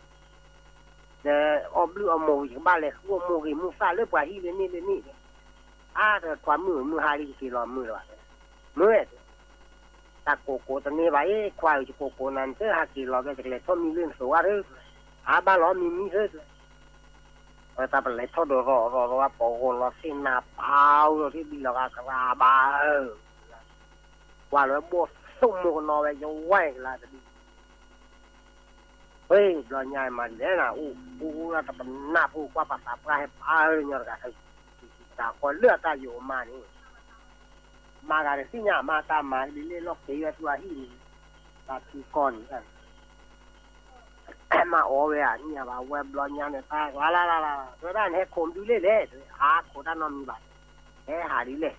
ဝဲ ဒီးအီၣ်ဘျုးအီၣ်မိၢ် ယကဘၣ်လဲၤဃုအီၣ်မိၢ်ဂ့ၤမုၢ်သၣ်လၢပှၤဟံၣ်လၢန့ၣ်လၢန့ၣ်, အါ တဲဝဲ ခွါမုၣ်ဧၢ မုၢ်ဟါလံ ယက့ၤလီၤမုၢ်လၢၤဘၣ်, မ့ၢ်တဲဝဲ, တၢ်ကိးကိးတန့ၢ်ဘၣ်အံၤ ခွါဧၢ ယကိးကိးနၤ နတဟးက့ၤလီၤ တဲဝဲ ယကလဲၤထီၣ်မံလၢနသိးဝဲ တဲဝဲ, အါ ဘၣ်လီၤ မံမံ တဲဝဲ, အဝဲတၢ်ပလဲၤထီၣ်ဒီးရီၣ်ရီၣ်ရီၣ် ပဂီၤလီၤသ့ၣ်နၤပာ်အူဒီး ထံၣ်ဘံလီၤဂၤကရၢဘၣ်ဧၢ ကွၢ်လီၤဝဲဘီၣ်သိၣ်မိၢ်ကနီၤဝဲ ယဝဲကလါတဒု, ဝ့ၢ် ဘျီညါမၤဒ်လဲၣ်နၤ အိၣ်အိၣ်လၢတပနၢ်ဖိ ကွၢ်ပှၤသးပှၢ်ဟဲပာ်အၢညီတဂၤ, တၢ်ဃီလၢအတၢ်ယိာ်အမါန့ၣ်, မၤဂၤတသ့ၣ်ညါ အမါတၢ်မၤဒ်လဲၣ်လီၤ က့ၤဝဲဆူအဟံၣ်န့ၣ်, တၢ်ထံကီၢ်န့ၣ် မၤအီၣ်ဝဲဧါ နံၣ်ဘၣ် ဝဲဘျီညါန့ၣ် တၢ်လၢ်လၢ်လၢ်လၢ် တဲဝဲဒၣ် နဟဲခိးမဒုလဲၣ်လဲၣ် တဲဝဲ, အါ ခိးတၢ်နီတမံၤဘၣ်, ဟဲဟးဒ်လဲၣ်,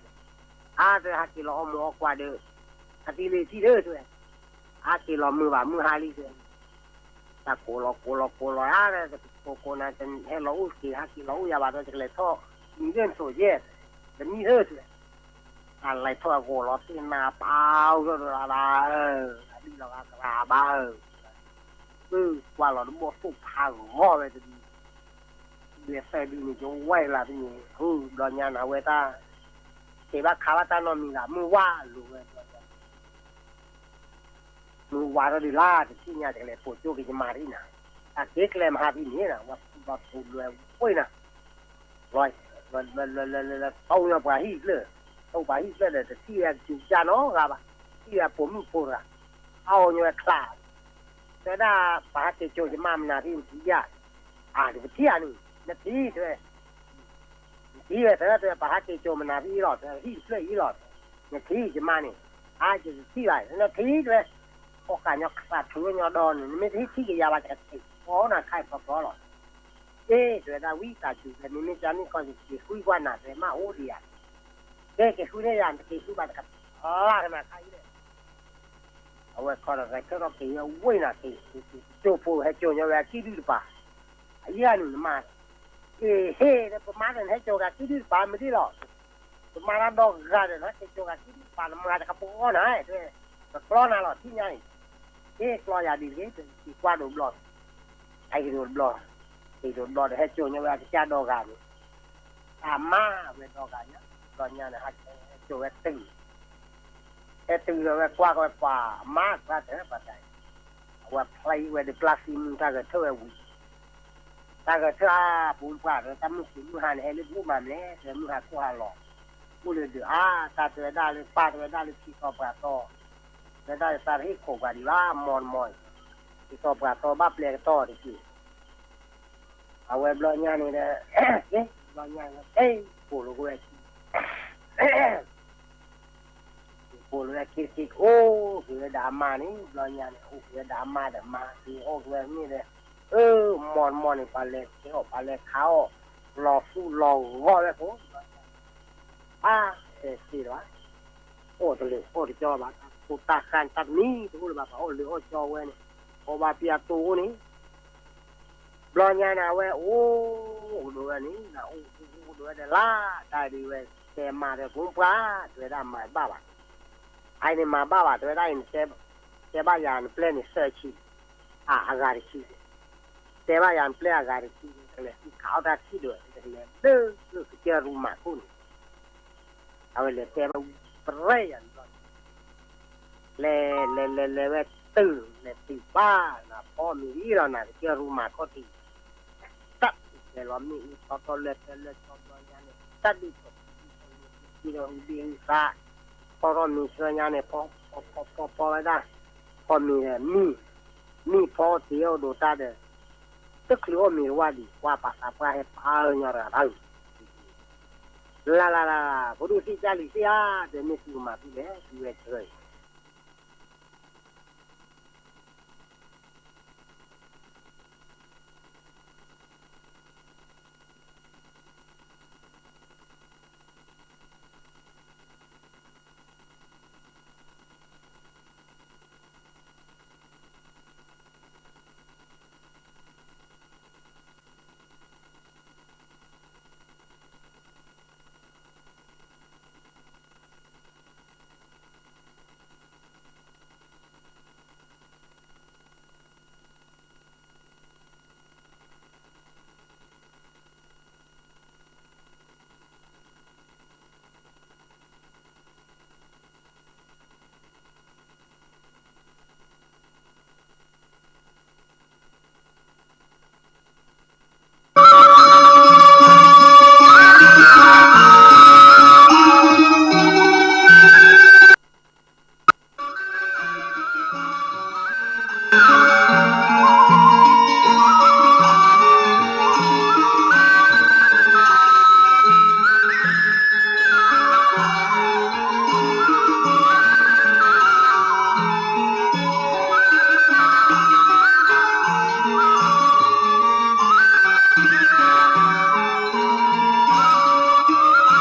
အါ တဲဝဲ ဟးက့ၤလီၤအီၣ်မိၢ်အီၣ်ကွၢ်ဒီး အတံၤလံၤထံၣ်ဒီး တဲဝဲ, ဟးက့ၤလီၤမုာ်ဘၣ် မုၢ်ဟါလံ တဲဝဲ, တၢ်ကိးလီၤကိးလီၤကိးလီၤဧါ ကိးကိးနၤ ဟဲလီၤအိၣ်က့ၤ ဟးက့ၤလီၤအိၣ်ယၤဘၣ်ဒီး ယကလဲၤထီၣ်မံလၢနသိးယဲၢ်, တမံလၢ တဲဝဲ, တၢ်လဲၤထီၣ်အဂီၤလီၤသ့ၣ်နၤပာ်အူဒီးဒီးလၢ်လၢ်ဧၢ, အဘံလီၤဂၤကရၢဘၣ်ဧၢ, ကွၢ်လီၤတဘီၣ်သိၣ်ဖးဂီၤဝဲတဒု, ဝဲသၢဒုန့ၣ် ယဝဲကလါတဒုန့ၣ် ဘျီညါန့ၣ် အဝဲတၢ် တ့ဘၣ်ခးဘၣ်တၢ်နီတမံၤဘၣ် မုၢ်ဝါလိာ်ဝဲဘျီညါ မုၢ်ဝါထီၣ်ဒုးလါ တသ့ၣ်ညါ ယကလဲၤပိာ်ကၠိက့ၤယမါတအံၤနၤ, တၢ်က့ၤကျဲမဟါဖဲန့ၣ်နၤ ဝဲဘျီထူးလွဲဝဲနၤ, လီၤ တီၢ်ညီပှၤဟံၣ်ဖျၢၣ်, တီၢ်ပှၤဟံၣ်ဖျၢၣ်ဒီး တထံၣ်ဝဲကစူၤကစၢ်နီတဂၤဘၣ်, ထံၣ်ဝဲပိာ်မုၣ်ဖိတဂၤ, အါအီၤညီဝဲချါ, တဲဝဲဒၣ် ပဟးက့ၤကၠိယမါမနုၤဖဲနထံၣ်ယၤ, အါ တပထံၣ်ဧါန့ၣ် နထံၣ်တဲဝဲ နထံၣ်ဝဲ တဲဝဲ ပဟးက့ၤကၠိမနုၤဖဲအံၤလီၤ တဲဝဲဟံၣ်တဖျၢၣ်အံၤလီၤ, နထံၣ်ယမါန့ၣ်, အါ ယတထံၣ်ဘၣ် နထံၣ်တဲဝဲ, အိၣ်ဃာ်ညီခးထူဝဲညီဒီန့ၣ် နမ့ၢ်တဟံးထံၣ်က့ၤယၤဘၣ် ယကထံၣ်အီၤနၤခါအံၤဖီဖီလီၤ, အ့ တဲဝဲဒၣ် ဝံသးစူၤ တဲ မ့မ့ၢ်ကန့ၣ်ကီၢ် ယက့ၤဃုကွၢ်နၤ တဲ မ့ၢ်အိၣ်ဒံးယၤ, ကဲ က့ၤဃုန့ၢ်ယၤ နတက့ၤဃုဘၣ် တကလၢ်ကနၤခါအံၤလဲၣ် အဝဲခီဒီးဂဲၤဆၢထၢၣ်က့ၤဝဲဝ့ၢ်နၤက့ၤ, ကၠိဖိဟဲကၠိညီဝဲအကံၣ်ဒုၣ်တပၤ, အယဲၢ်နုာ်နမါ, အ့ ဟ့ၣ် ပမါဒီးနဟဲကၠိက့ၤအကံၣ်ဒုၣ်တပၤမနုၤဒ်လီၤ, ပမါတၢ်ဒီဂၤဒီး နဟဲက့ၤကၠိက့ၤအကံၣ်ဒုၣ်တပၤ နမါတကပီၤနၤ, ကကျီနၤလီၤ ထံၣ်ညါအံၤ, ဟ့ၣ် ကျီယၤဒ်တဂ့ၤ က့ၤကွၢ်ဒိးဘျီ, ဟဲက့ၤဒိးဘျီ, က့ၤဒိးဘျီဒီးဟဲကၠိညီဝဲအကစၢ်ဒီဂၤန့ၣ်, တၢ်မါဝဲဒီဂၤညါ, ဘျီညါန့ၣ် ဟဲကၠိဝဲတုၤ ဟဲတုၤဒီးဝဲကွၢ်ကဝဲပှၤမါကျါတပှၤတၢ်အံၤ, အဝဲဖျါဝဲဒီးပျၢ်သံမုၢ် တၢ်ဂဲၤဆၢထၢၣ်ဝဲဝံၤ, တၢ်ဂဲၤဆၢထၢၣ်အါ ပူၤပှၢ်ဒီး တၢ်မုၢ်ခံမုၢ်ဟါန့ၣ် ဟဲလၢပအိၣ်မးမလဲၣ် တဲမုၢ်ဟါခိၣ်ဟါလီၤ, အိၣ်လၢဒုးအါ တၢ်တဲဝဲဒၣ်လၢပၢ်တဲဝဲဒၣ်လၢခံတီၤပှၤတီၤ, တဲဝဲဒၣ်လၢတၢ်တဟ့ၣ်ခိးပှၤဒံးဘၣ် မီၢ်တမီၢ်အံၤ, ခံတီၤပှၤတီၤဘၣ်ပျဲကတီၢ်တက့ၢ် အဝဲဘျီညါန့ၣ်ဒီး, ဘျီညါန့ၣ် ကိးလိာ်ကဝဲခံ, ကိးလိာ်ဝဲခံတက့ၢ် အိၣ်က့ၤဝဲဒၣ်အမါန့ၣ် ဘျီညါန့ၣ် အိၣ်က့ၤဝဲဒၣ်အမါဒီးမါ က့ၤအီၣ်က့ၤဝဲန့ၣ်ဒီး, အၢ မီၢ်တမီၢ်န့ၣ် ပှၤလဲၤကဲအီၣ် ပှၤလဲၤခးအီၣ်, လီၤသူၣ်လီၤဂီၤဝဲဖိ, အါ, တဲသ့လၢၤဘၣ်, အီၣ်တလၢာ်အီၣ်တကၠီဘၣ် တၢ်ဖိတၢ်ဃၢ်န့ၣ် တၢ်တမံၤတအိၣ်လၢၤဘၣ် ပှၤအီၣ်လၢာ်အီၣ်ကၠီဝဲန့ၣ်, အီၣ်ဘၣ်ပျၢ်တိၢ်အိၣ်န့ၣ် ဘျီညါန့ၣ် အဝဲအိၣ်ကဒိၣ်ဝဲန့ၣ် အိၣ်ကဒိၣ်ဝဲဒီးလါ, တၢ်ဒ်ဝဲ တဲမါဒီး ဖိမုၣ်ပှၢ် တဲဝဲဒၣ်မၤဘၣ်ဘၣ်, အအံၤန့ၣ်မၤဘၣ်ဘၣ် တဲဝဲဒၣ်အံၤန့ၣ်, တဲဘၣ်ယၤနပျဲၢ်န့ၣ်သၢဆံ, အဂၤတဆံ, တဲဘၣ်ယၤနပျဲၢ်အဂၤတဆံ, တလဲၤသံခးအီၣ်တၢ်ထံၣ်ဒိၣ် တလဲၤလၢကစၢၢ်ရူမၤခိၣ်န့ၣ် အဝဲလဲၤတဲဘၣ်ပရဲၣ်ယၤန့ၣ်ဘျီန့ၣ်, လဲၤလဲၤလဲၤလဲၤဝဲတုၤ လဲၤတုၤဘၣ်နၤဖီမ့ၤအံၤလီၤ နၤကစၢၢ်ရူမၤခိၣ်ထံး, တၢ်လဲၤလီၤမ့ၣ်အူထီထီၣ်လၢာ်တၢ်လၢာ်ထီဘျီညါန့ၣ် တၢ်ဒုးထီၣ် ဒီးဟူဘ့ၣ်ဟူသါ, ဖီထီၣ်မ့ၤဆှၢညါန့ၣ် ဖီဖီဖီဖီဝဲဒၣ်, ဖီမ့ၤဒီးမံ, မံဖီတ့ၢ်အီၣ်ဒိးတၢ်ဒီး, တချုးအီၣ်မ့ၤတဝၢ်ဒံး ကွၢ်ပာ်သးပှၢ်ဟဲပာ်အၢညီတဂၤတၢ်အုး, လၢ်လၢ်လၢ်လၢ် ဖိဒိၣ်သံၣ်ကၢ်လံၤသ့ၣ်ဧါ, တဲမ့ၢ်သုကမၤသုလဲၣ် သုဝဲဆှၢအံၤ,